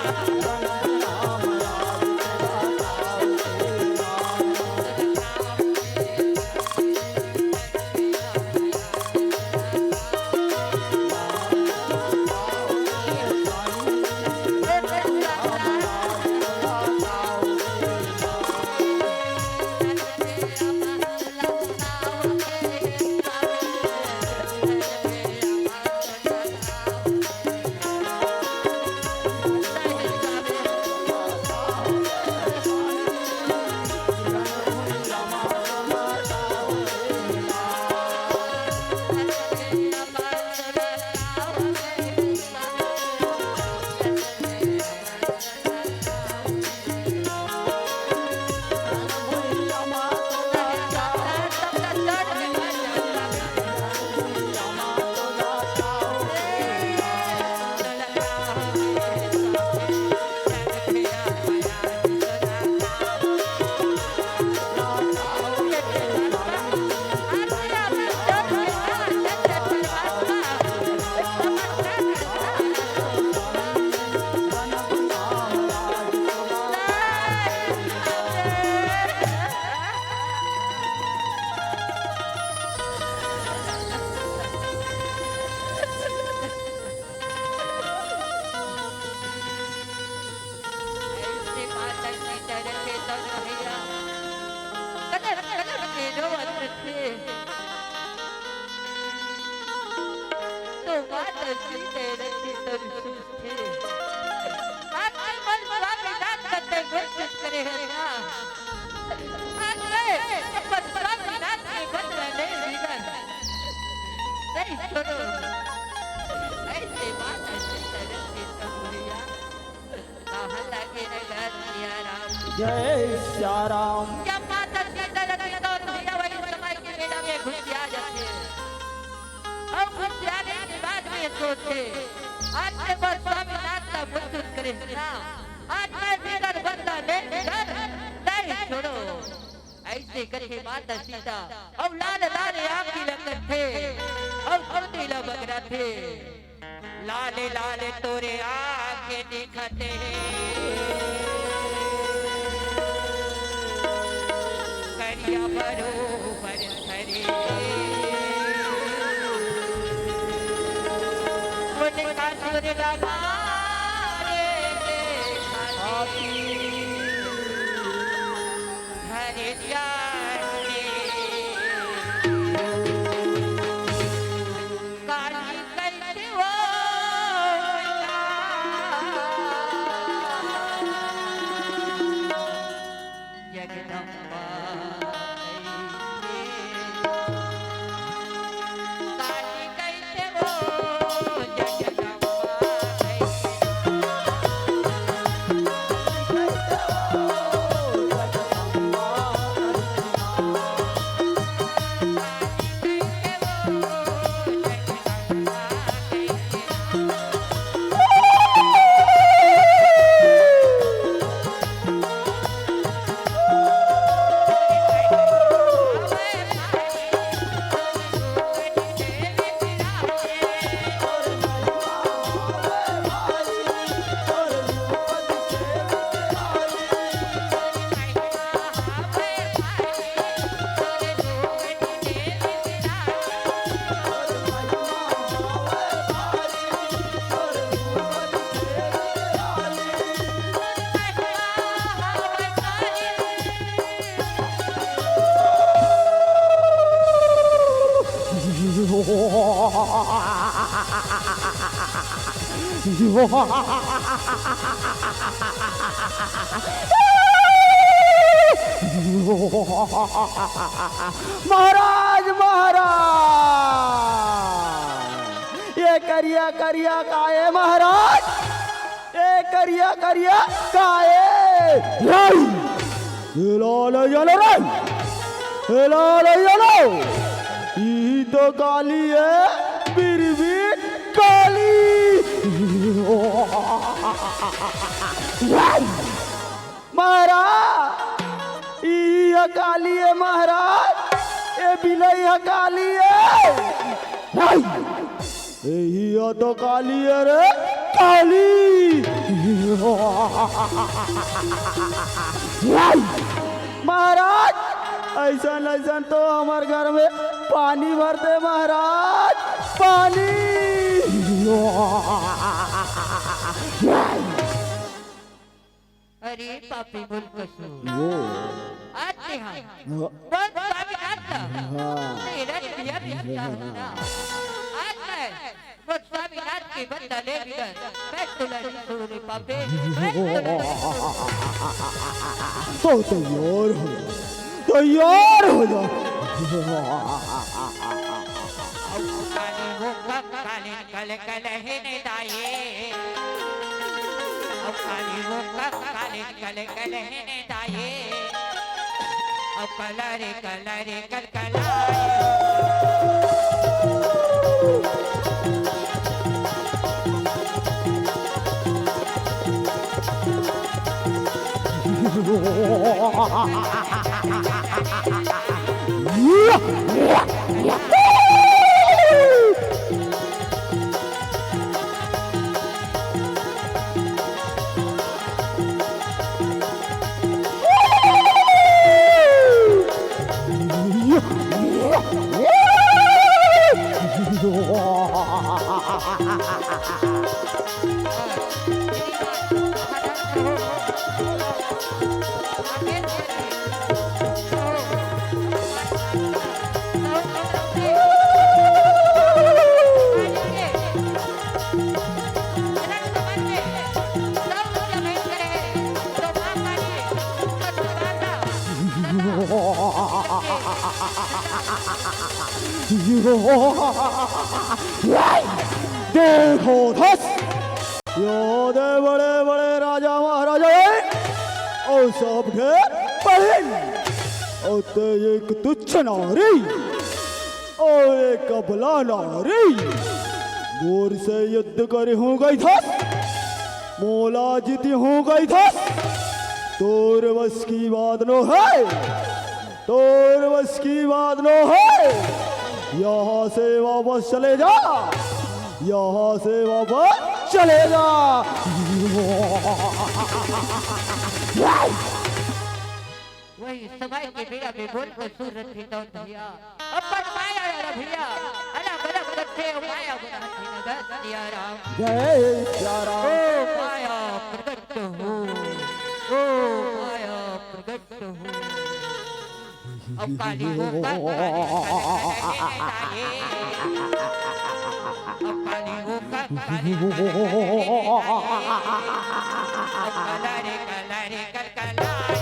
ऐसे माता सीता रखे तन भैया, कदर कदर के रोवत थे। तो माता सीता रखे तन सुस्थे। आज के मन स्वामीनाथ कते गुण कुछ करे है ना। आज के मन स्वामीनाथ के बदला नहीं मिलन। नहीं सुनो। ऐसे माता सीता रखे तन भैया। कहन लगे नगर सिया राम। जय सिया राम। जब माता सीता रखे तो भैया वही समय के मेला में घुसिया जाथे। अउ घुसियाने के बाद में सोचे, आज मैं बस स्वामीनाथ का मुकुट कृष्णा, आज मैं बिगर बदला ले बिगर नहीं छोड़ो। ऐसे कथे माता सीता, अउ लाल लाल आँखी ल करथे, अउ खुदी ल बगराथे। लाल लाल तोरे आँखी दिखत हे, करिया बरोबर धरे। उनका सुर लगा रे देखा धर जाने। काली कैसे वो जगदम्बा कैसे, काली कैसे वो जगदम्बा कैसे। महाराज, महाराज, ये करिया करिया का ए महाराज, ये करिया करिया का ए। लाई, ये ला ले, ये ला रे, ये ला ले, ये ला। ई तो काली ए, बिरबिट काली। लाई। महाराज, इही ह काली ए महाराज, ए बिलई ह काली ए। हाय! एही ह तो काली ए रे, काली। हाय! महाराज, अइसन अइसन तो हमर घर में पानी भर दे महाराज, पानी। हाय! अरे पापी बोल कसू। वो। आज ते हाँ। वो। बोल स्वामीनाथ। हाँ। तेरा दिया भी हम चाहूँ ना। आज मैं बोल स्वामीनाथ के बदला ले बिगड़। मैं तुला नहीं छोड़ूंगी पापे। मैं तुला नहीं छोड़ूंगी। तो तैयार हो जा। तैयार हो जा। काली वो कम काली कल कल है ने दाये। अब काली वो कम काली कल कल है ने दाये। अब कला रे कला रे कल कला। देखो धस, यो दे बड़े बड़े राजा महाराजा ए, अउ सब ढेर बहिन, अउ ते एक तुच्छ नारी, अउ एक अबला नारी, मोर से युद्ध करे हूँ कहिथस, मोला जीती हूँ कहिथस, तोर बस की बात नो हे। तोर बस की बात नो हे। यहाँ से वापस चले जा, यहाँ से वापस चले जा। वही समय के बेरा में बोल के सूरत ही दौड़ भैया, अपन माया वाला भैया, अलग अलग करते माया बना के नगर सिया राम। जय सिया राम। ओ माया प्रकट हो, ओ माया प्रकट हो। अब काली वो का, अब काली वो का, अब काला रे काला रे कल काला रे।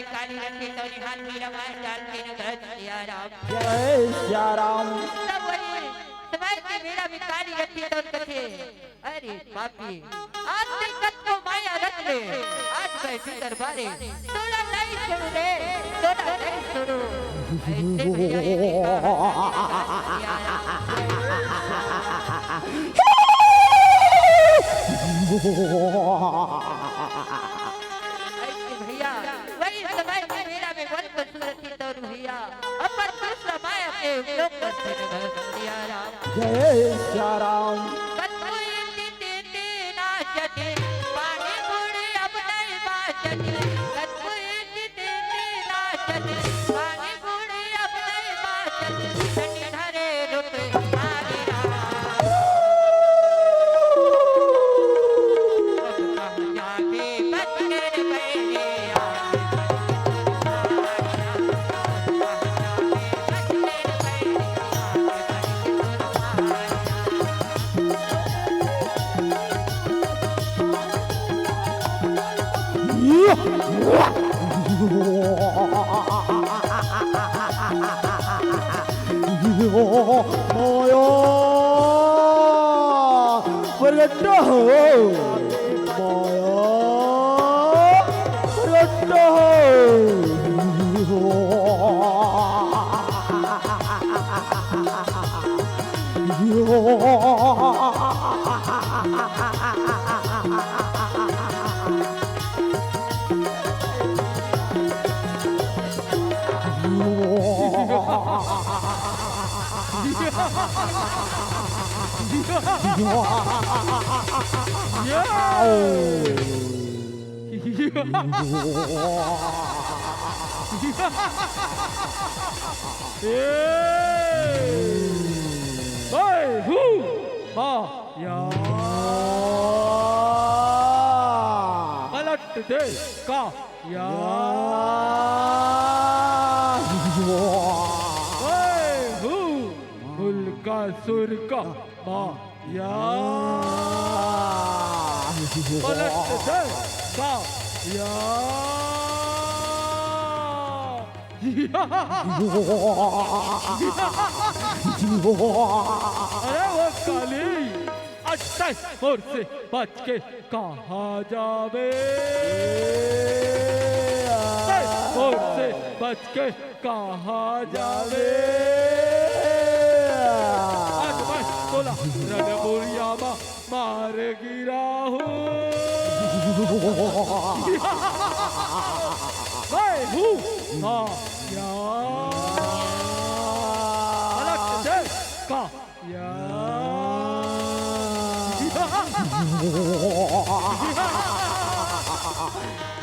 काली रखे तो निहाल पीला मार डाल के न दस सिया राम। जय सिया राम। तब वही समय के बेरा में काली रखे तो कथे, अरे पापी, आज तक कतको माया रख ले, आज मैं भी दरबारे तोला नहीं छोड़ू रे, तोला नहीं छोड़ू। ऐसे भैया ये भी कहा सिया राम। ऐसे भैया, वही समय के बेरा में मन पशु रखी तो रुहिया, अपन दूसरा माया के उपयोग करते रहे सिया राम। जय सिया राम। कतको इति तेती नाचती, पानी बूढ़ी अब नहीं बाचती। कतको इति तेती नाचती, पानी बूढ़ी अब नहीं बाचती। चटी धरे रूप नारी राम। अब कहाँ जाबे बचने बैरिया। माया प्रगट हो, माया प्रगट हो। ए! ओए, हु! मा! या! पलट दे का! या! ओए, हु! हुलका सुरका! मा! या! पलट दे का! या! अरे वो काली, अट्ठाईस मोर से बच के कहाँ जावे? अट्ठाईस मोर से बच के कहाँ जावे? आज मैं तोला रणपुरिया मा मार गिरा हूँ। मैं हूँ ना या। अलग से का या।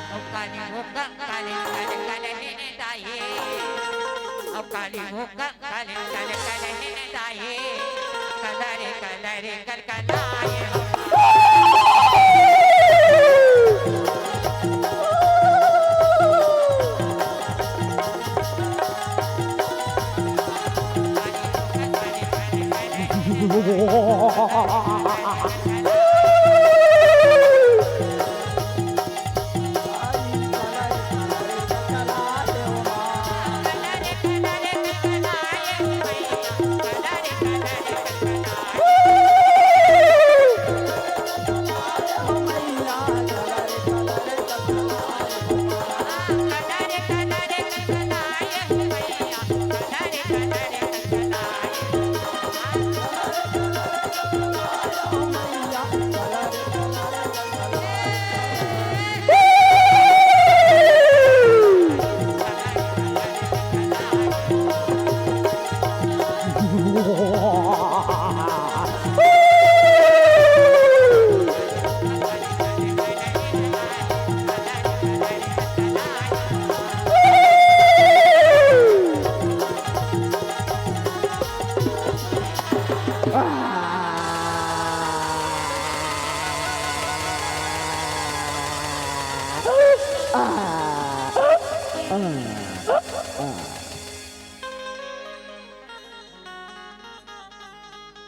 अब काली भोका, काली, काली, काली, नीने दाई। अब काली भोका, काली, काली, काली, नीने दाई। कलरे, कलरे, कल, कलाए हो।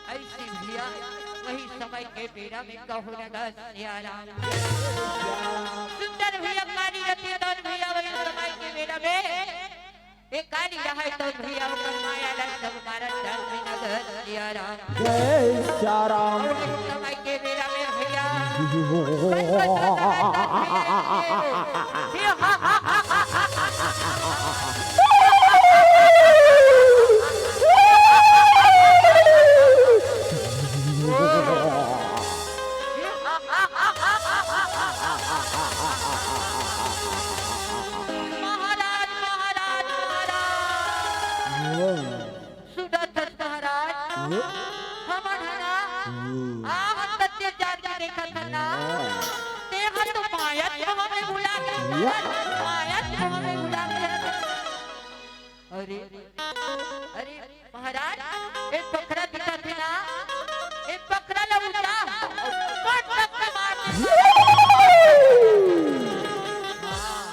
ऐसे भैया, वही समय के बेरा में कहूँ न दस सिया राम। सुंदर भैया काली रतिया तौन भैया वही समय के बेरा में एक काली रहय तौन भैया ओकर माया ला सब मारत जात में नगर सिया राम। जय सिया राम। और इस समय के बेरा में भैया महाराज, महाराज, महाराज। सुनत हस महाराज, हमन ह ना, आ हम सत्य जाति देखत हन ना, तेहा तो माया तो हमें बुला के, माया तो हमें बुला के। अरे, अरे महाराज, एक बकरा दिखत हे ना, एक बकरा ला उठा, पट पट के मार दे। हाँ,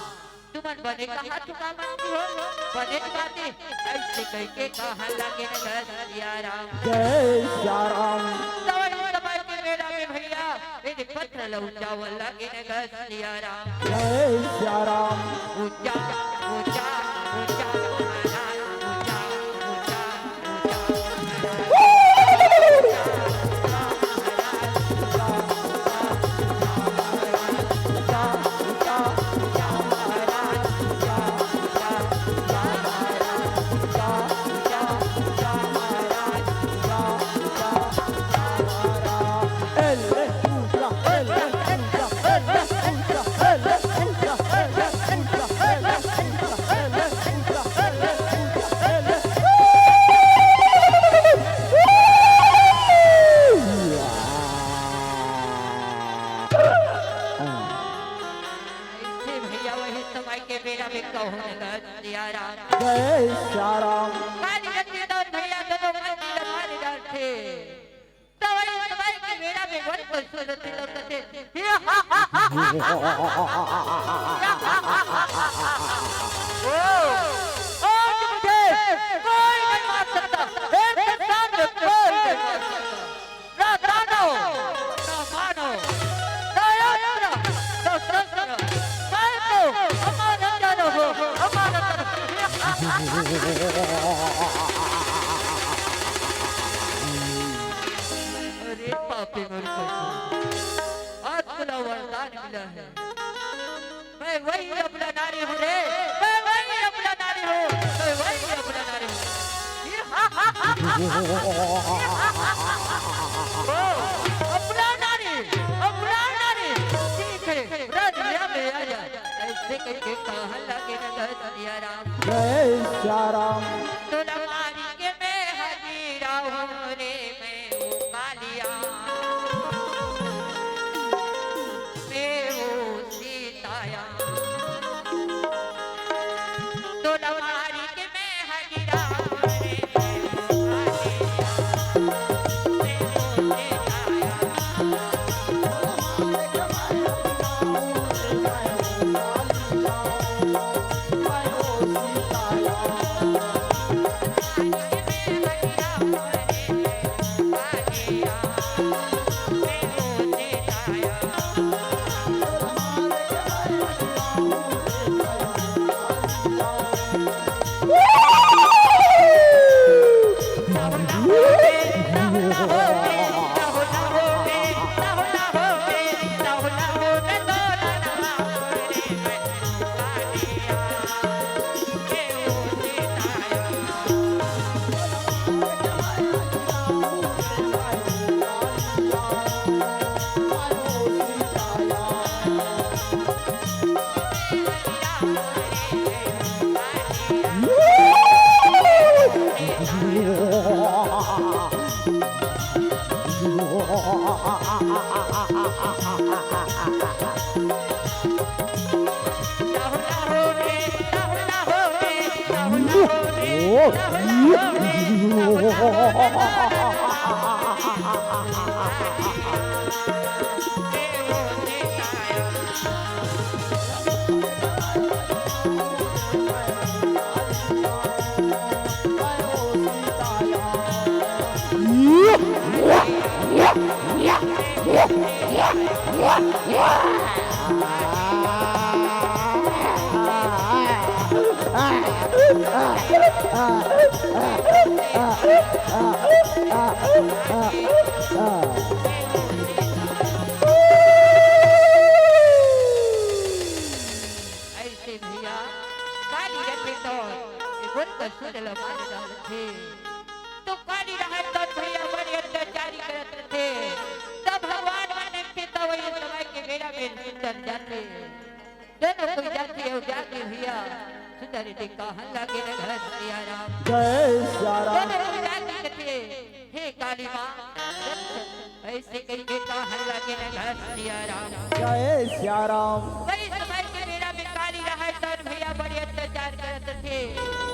तुमन बने कहा चुका मन हो, बने बाते, ऐसे कह के कहा लगे न सिया राम। जय सिया राम। तब इस समय के बेरा में भैया, ए दे पत्थर ला उठावल लगे न सिया राम। जय सिया राम। ऊंचा, ऊंचा, ऊंचा, महाराज, ऊंचा, ऊंचा, ऊंचा। ऐसे भैया वही समय के बेरा में कहूँ न सिया राम। जय सिया राम। काली रतिया तौन भैया दोनों काली ला मार डारथे। तब इस समय के बेरा में वन पशु रति लौटते। ओ, आज मुझे कोई नहीं मार सकता। हे संसार में कोई नहीं मार सकता। ना दानव, ना मानव, ना अस्त्र, ना शस्त्र, मैं तो अमर जानो हो, अमर। अरे पापी मूर्ख, आज मोला वरदान मिला है। मैं वही अबला नारी हूँ रे, मैं वही अबला नारी हूँ, मैं वही अबला नारी हूँ। ओ, अबला नारी, अबला नारी, ठीक है, रथ लिया में आ जा, ऐसे कह के कहन लगे न सिया राम। जय सिया राम। तोला मारी के मैं हजीरा हूँ रे, मैं वो कालिया। में वो सीताया। तोला मारी के मैं हजीरा रे, में वो कालिया। अइसे भैया, काली रथे त ए गोल कर सुन ल मार डालथे। तो काली रहत तौन भैया बड़े अत्याचारी करत रथे। तब भगवान मन देखथे त वही समय के बेरा में सुंदर जाथे। दोनों कोई जाथे अउ जाके भैया सुंदर दे कहन लागे न घर सिया राम। जय सिया राम। दोनों कोई जाके कथे, हे काली माँ, अइसे कहिके कहन लागे न घर सिया राम। जय सिया राम। वही समय के बेरा में काली रहत तौन भैया बड़े अत्याचार करत रथे।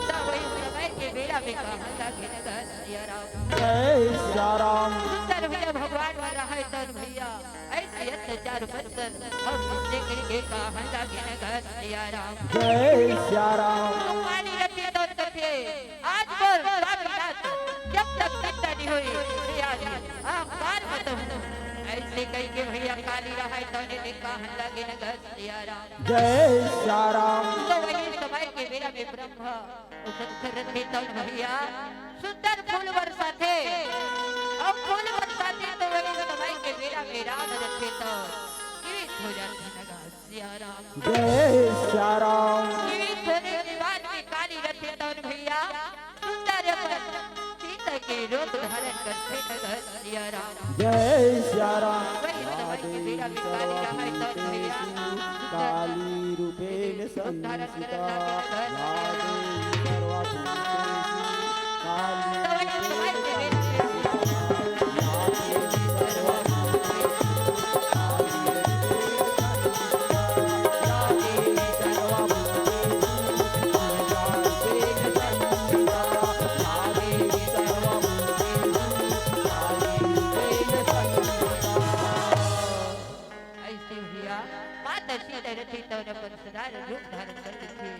त वही समय के बेरा में कहन लागे न घर सिया राम। जय सिया राम। सुंदर भैया भगवान मन रहत तौन भैया अइसे अत्याचार बरसत, हम अइसे कहिके कहन लागे न घर सिया राम। जय सिया राम। तो काली रथे तौन कथे, आज मोर स्वामीनाथ जब तक जिंदा नहीं होई, भैया जी, अहंकार मत हो। अइसे कहिके भैया काली रहत तौन कहन लागे न घर सिया राम। जय सिया राम। तो वही समय के बेरा में ब्रह्मा अउ शंकर रथे तौन भैया सुंदर फूल बरसाथे। अउ फूल बरसाथे तो वही समय के बेरा में राम रथे त जीवित हो जाथे न घर सिया राम। जय सिया राम। जीवित होने के बाद में काली रथे तौन भैया सुंदर अपन सीता के रूप धारण करथे न घर सिया राम। जय सिया राम। वही समय के बेरा में काली रहत तौन भैया सुंदर काली रूपेण रूप धारण संस्थिता। करत रथे न घर सिया राम। या देवी सर्वभूतेषु काली तो वही समय के बेरा में अइसे भैया, माता सीता रथे तौन अपन सुंदर रूप धारण कर लेथे।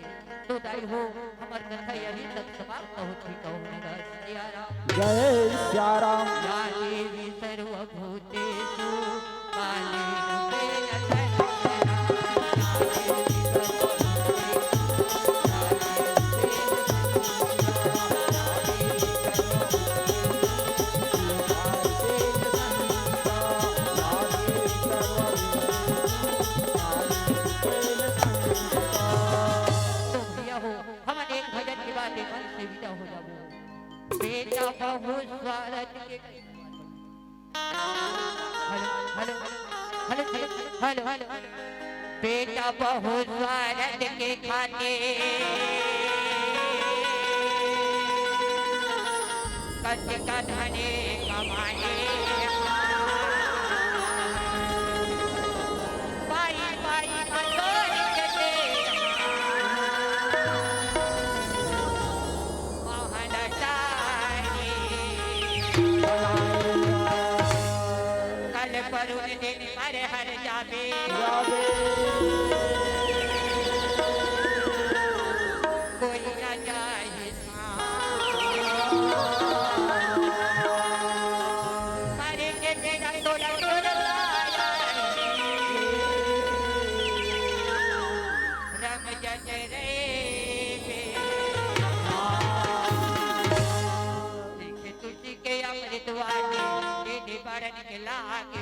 तो दाई हो, हमर कथा यही तक समाप्त होथे। कहो न घर सिया राम। जय सिया राम। या देवी सर्वभूतेषु काली रूपेण संस्थिता। तो भैया हो, हमन एक भजन के बाद ए मंच से विदा हो जाबो। बेटा बहुत स्वार्थ के, hello, hello, hello, hello, hello. बेटा बहुत स्वार्थ के खातिर कतका धने कमाने। पाई, पाई, पतोरी के दे। महल टारी। कल परुन दिन मर हर जाबे। कोई ना जाए साथ। मरे के बेरा तोला तोला लाया। रम जन रे बे। देखे तुलसी के अमृत वाणी, दीदी बड़न के लागे।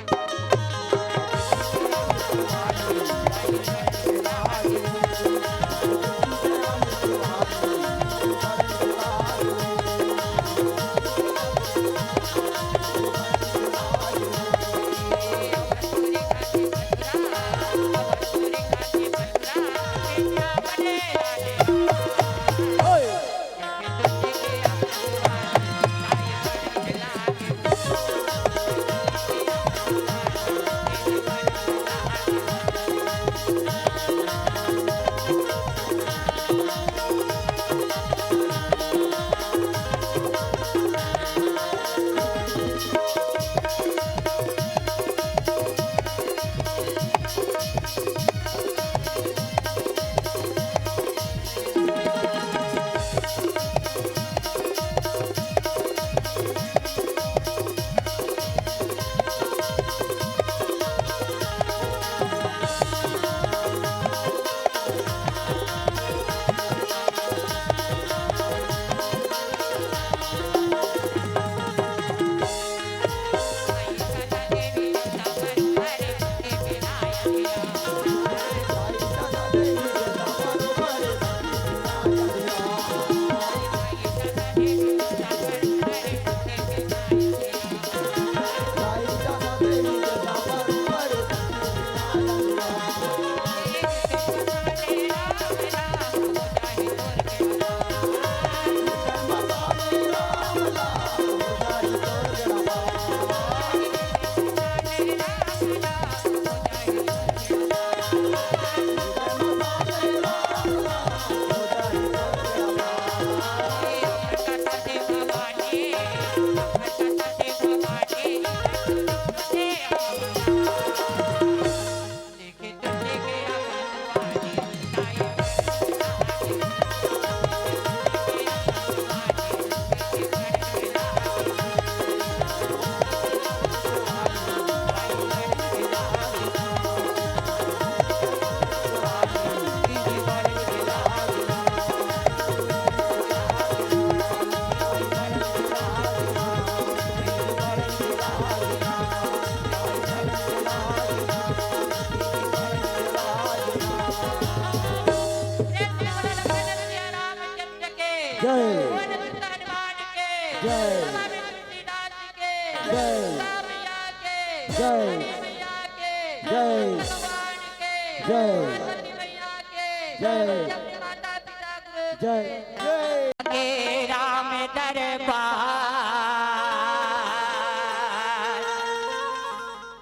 जय। भगवान बुद्ध हनुमान के, जय। बाबा विष्णुदास के, जय। दुर्गा मैया के, जय। काली मैया के, जय। भगवान के, जय। पार्वती मैया के, जय। जय। माता पिता गुरु जय। के। जय। हे राम दरबार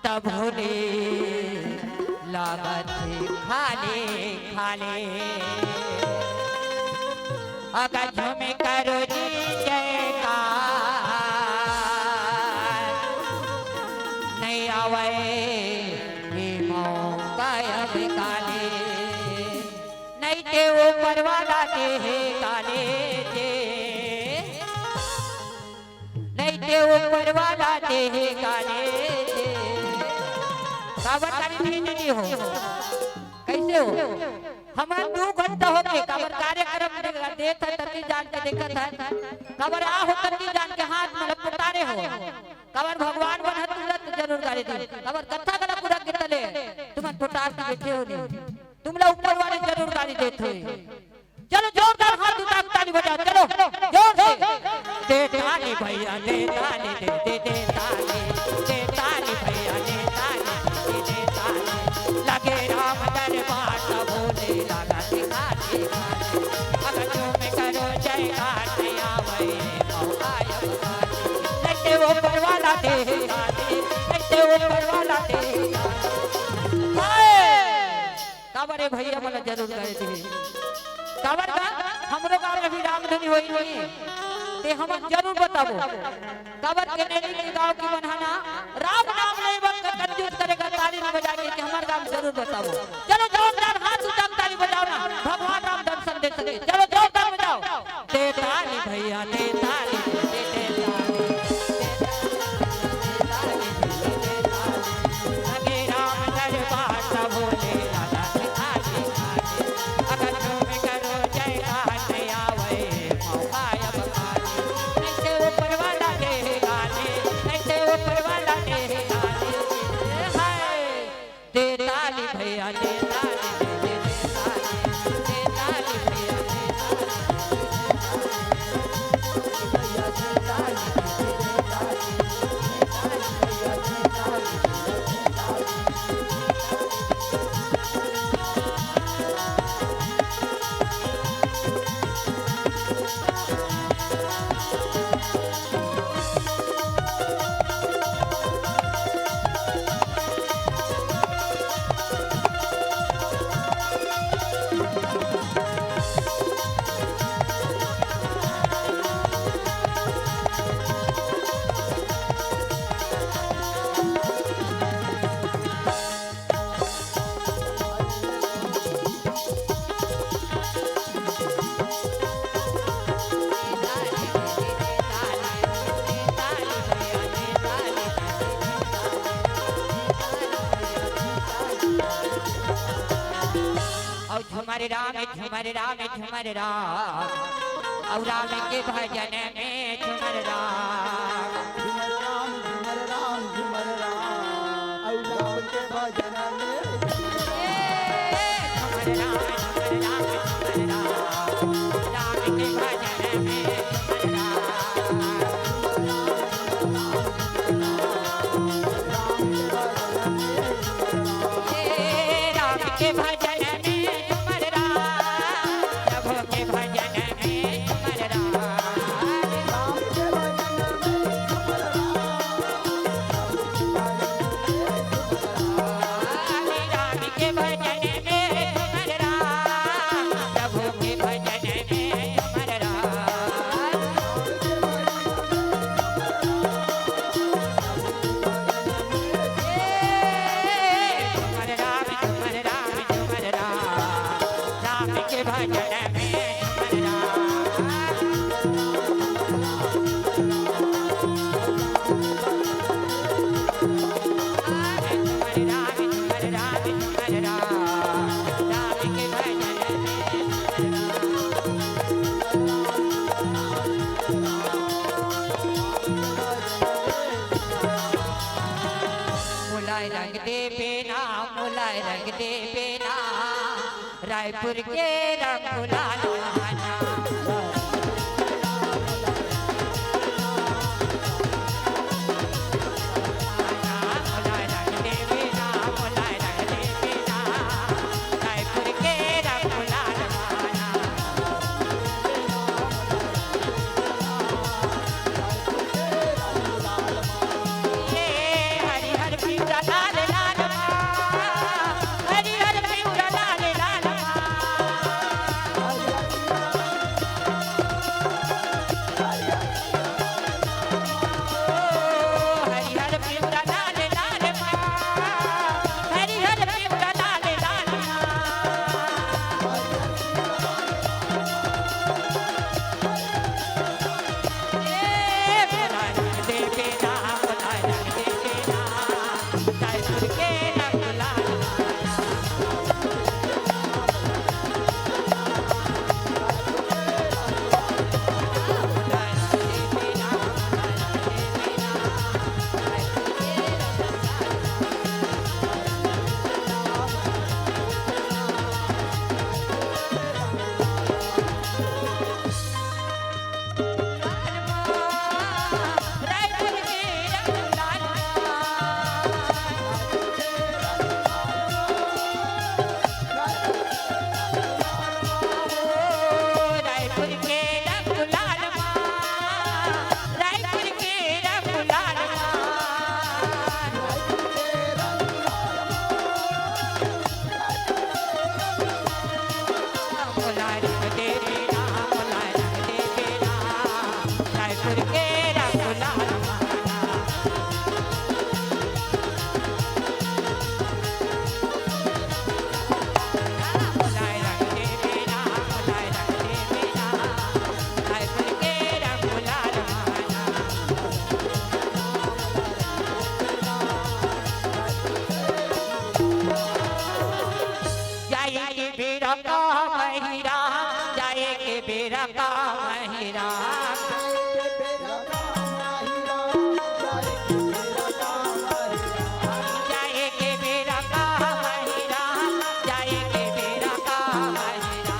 तब होले लागत हे खाली खाली। अगर झूम करो जी जयकार, नहीं आवे ये मौका अब काले, नहीं ते ऊपर वाला दे हे काले दे। नहीं ते ऊपर वाला दे हे काले दे। काबर काली नहीं दीदी हो? कैसे हो? हमन दू घंटा हो गए, काबर कार्यक्रम दे-, देत है, तती जान के देखत है। काबर आ हो, तती जान के हाथ में लपटारे हो। काबर भगवान मन ह तुरंत जरूर गाड़ी दी। काबर कथा गला पूरा के तले तुमन फुटार के बैठे हो नहीं। तुमला ऊपर वाले जरूर गाड़ी देत होई। चलो जोरदार हाथ उठा के ताली बजाओ, चलो जोर से। दे ताली भैया, दे ताली, दे, दे, दे ताली, दे ताली भैया, दे ताली, दे, दे ताली। लगे राम दरबार सब होले लगा दिखा दे। अगर तुम करो जयकार, नहीं आवे मौका अब खाली। नहीं ते ऊपर वाला दे ताली, नहीं ते ऊपर वाला दे ताली। हाय! काबर ए भैया मन ला जरूर गाए दे। काबर का हमरो गाँव में भी रामधुनी होई नहीं, ते हमन जरूर बताबो। काबर के नैनी के गाँव की मन ह ना राम नाम नहीं बन कर कंजूस करेगा, ताली नहीं बजा के, कि हमर गाँव जरूर बताबो। चलो जोरदार हाथ उठा के ताली बजाओ ना, भगवान राम दर्शन दे सके। चलो जोरदार बजाओ। दे ताली भैया, दे ताली, दे, दे ताली। लगे राम दरबार सब होले लगा दिखा दे। अगर झूम करो जयकार, नहीं आवे मौका अब खाली। नहीं ते ऊपर वाला दे गाली, नहीं ते ऊपर वाला दे गाली। हाय। दे ताली भैया, दे ताली, दे, दे, दे ताली, दे ताली भैया, दे ताली। अउ झूमर राम, झूमर राम, झूमर राम, अउ राम के भजन में झूमर राम। झूमर राम, झूमर राम, झूमर राम, अउ राम के भजन में झूमर राम। झूमर राम, झूमर राम, झूमर राम, राम के भजन में झूमर राम। हे राम के भजन में झूमर राम, प्रभु के भजन में झूमर राम। राम के भजन में झूमर राम, प्रभु के भजन में झूमर राम। राम के भजन में झूमर राम, प्रभु के भजन में झूमर राम। झूमर राम, झूमर राम, झूमर राम, राम के भजन में झूमर राम। झूमर राम, झूमर राम, झूमर राम, राम के भजन में झूमर राम। मोला रंग देबे ना, मोला रंग देबे ना, रायपुर के रंग गुलाल बहाना। जाए के बेरा का महिरा, जाए के बेरा का महिरा। जाए के बेरा का महिरा, जाए के बेरा का महिरा।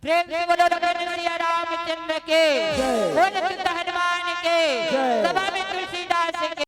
प्रेम से बोलो रघुनंदन सिया रामचंद्र के, जय। बोल सिद्ध हनुमान के, जय। सभा में तुलसी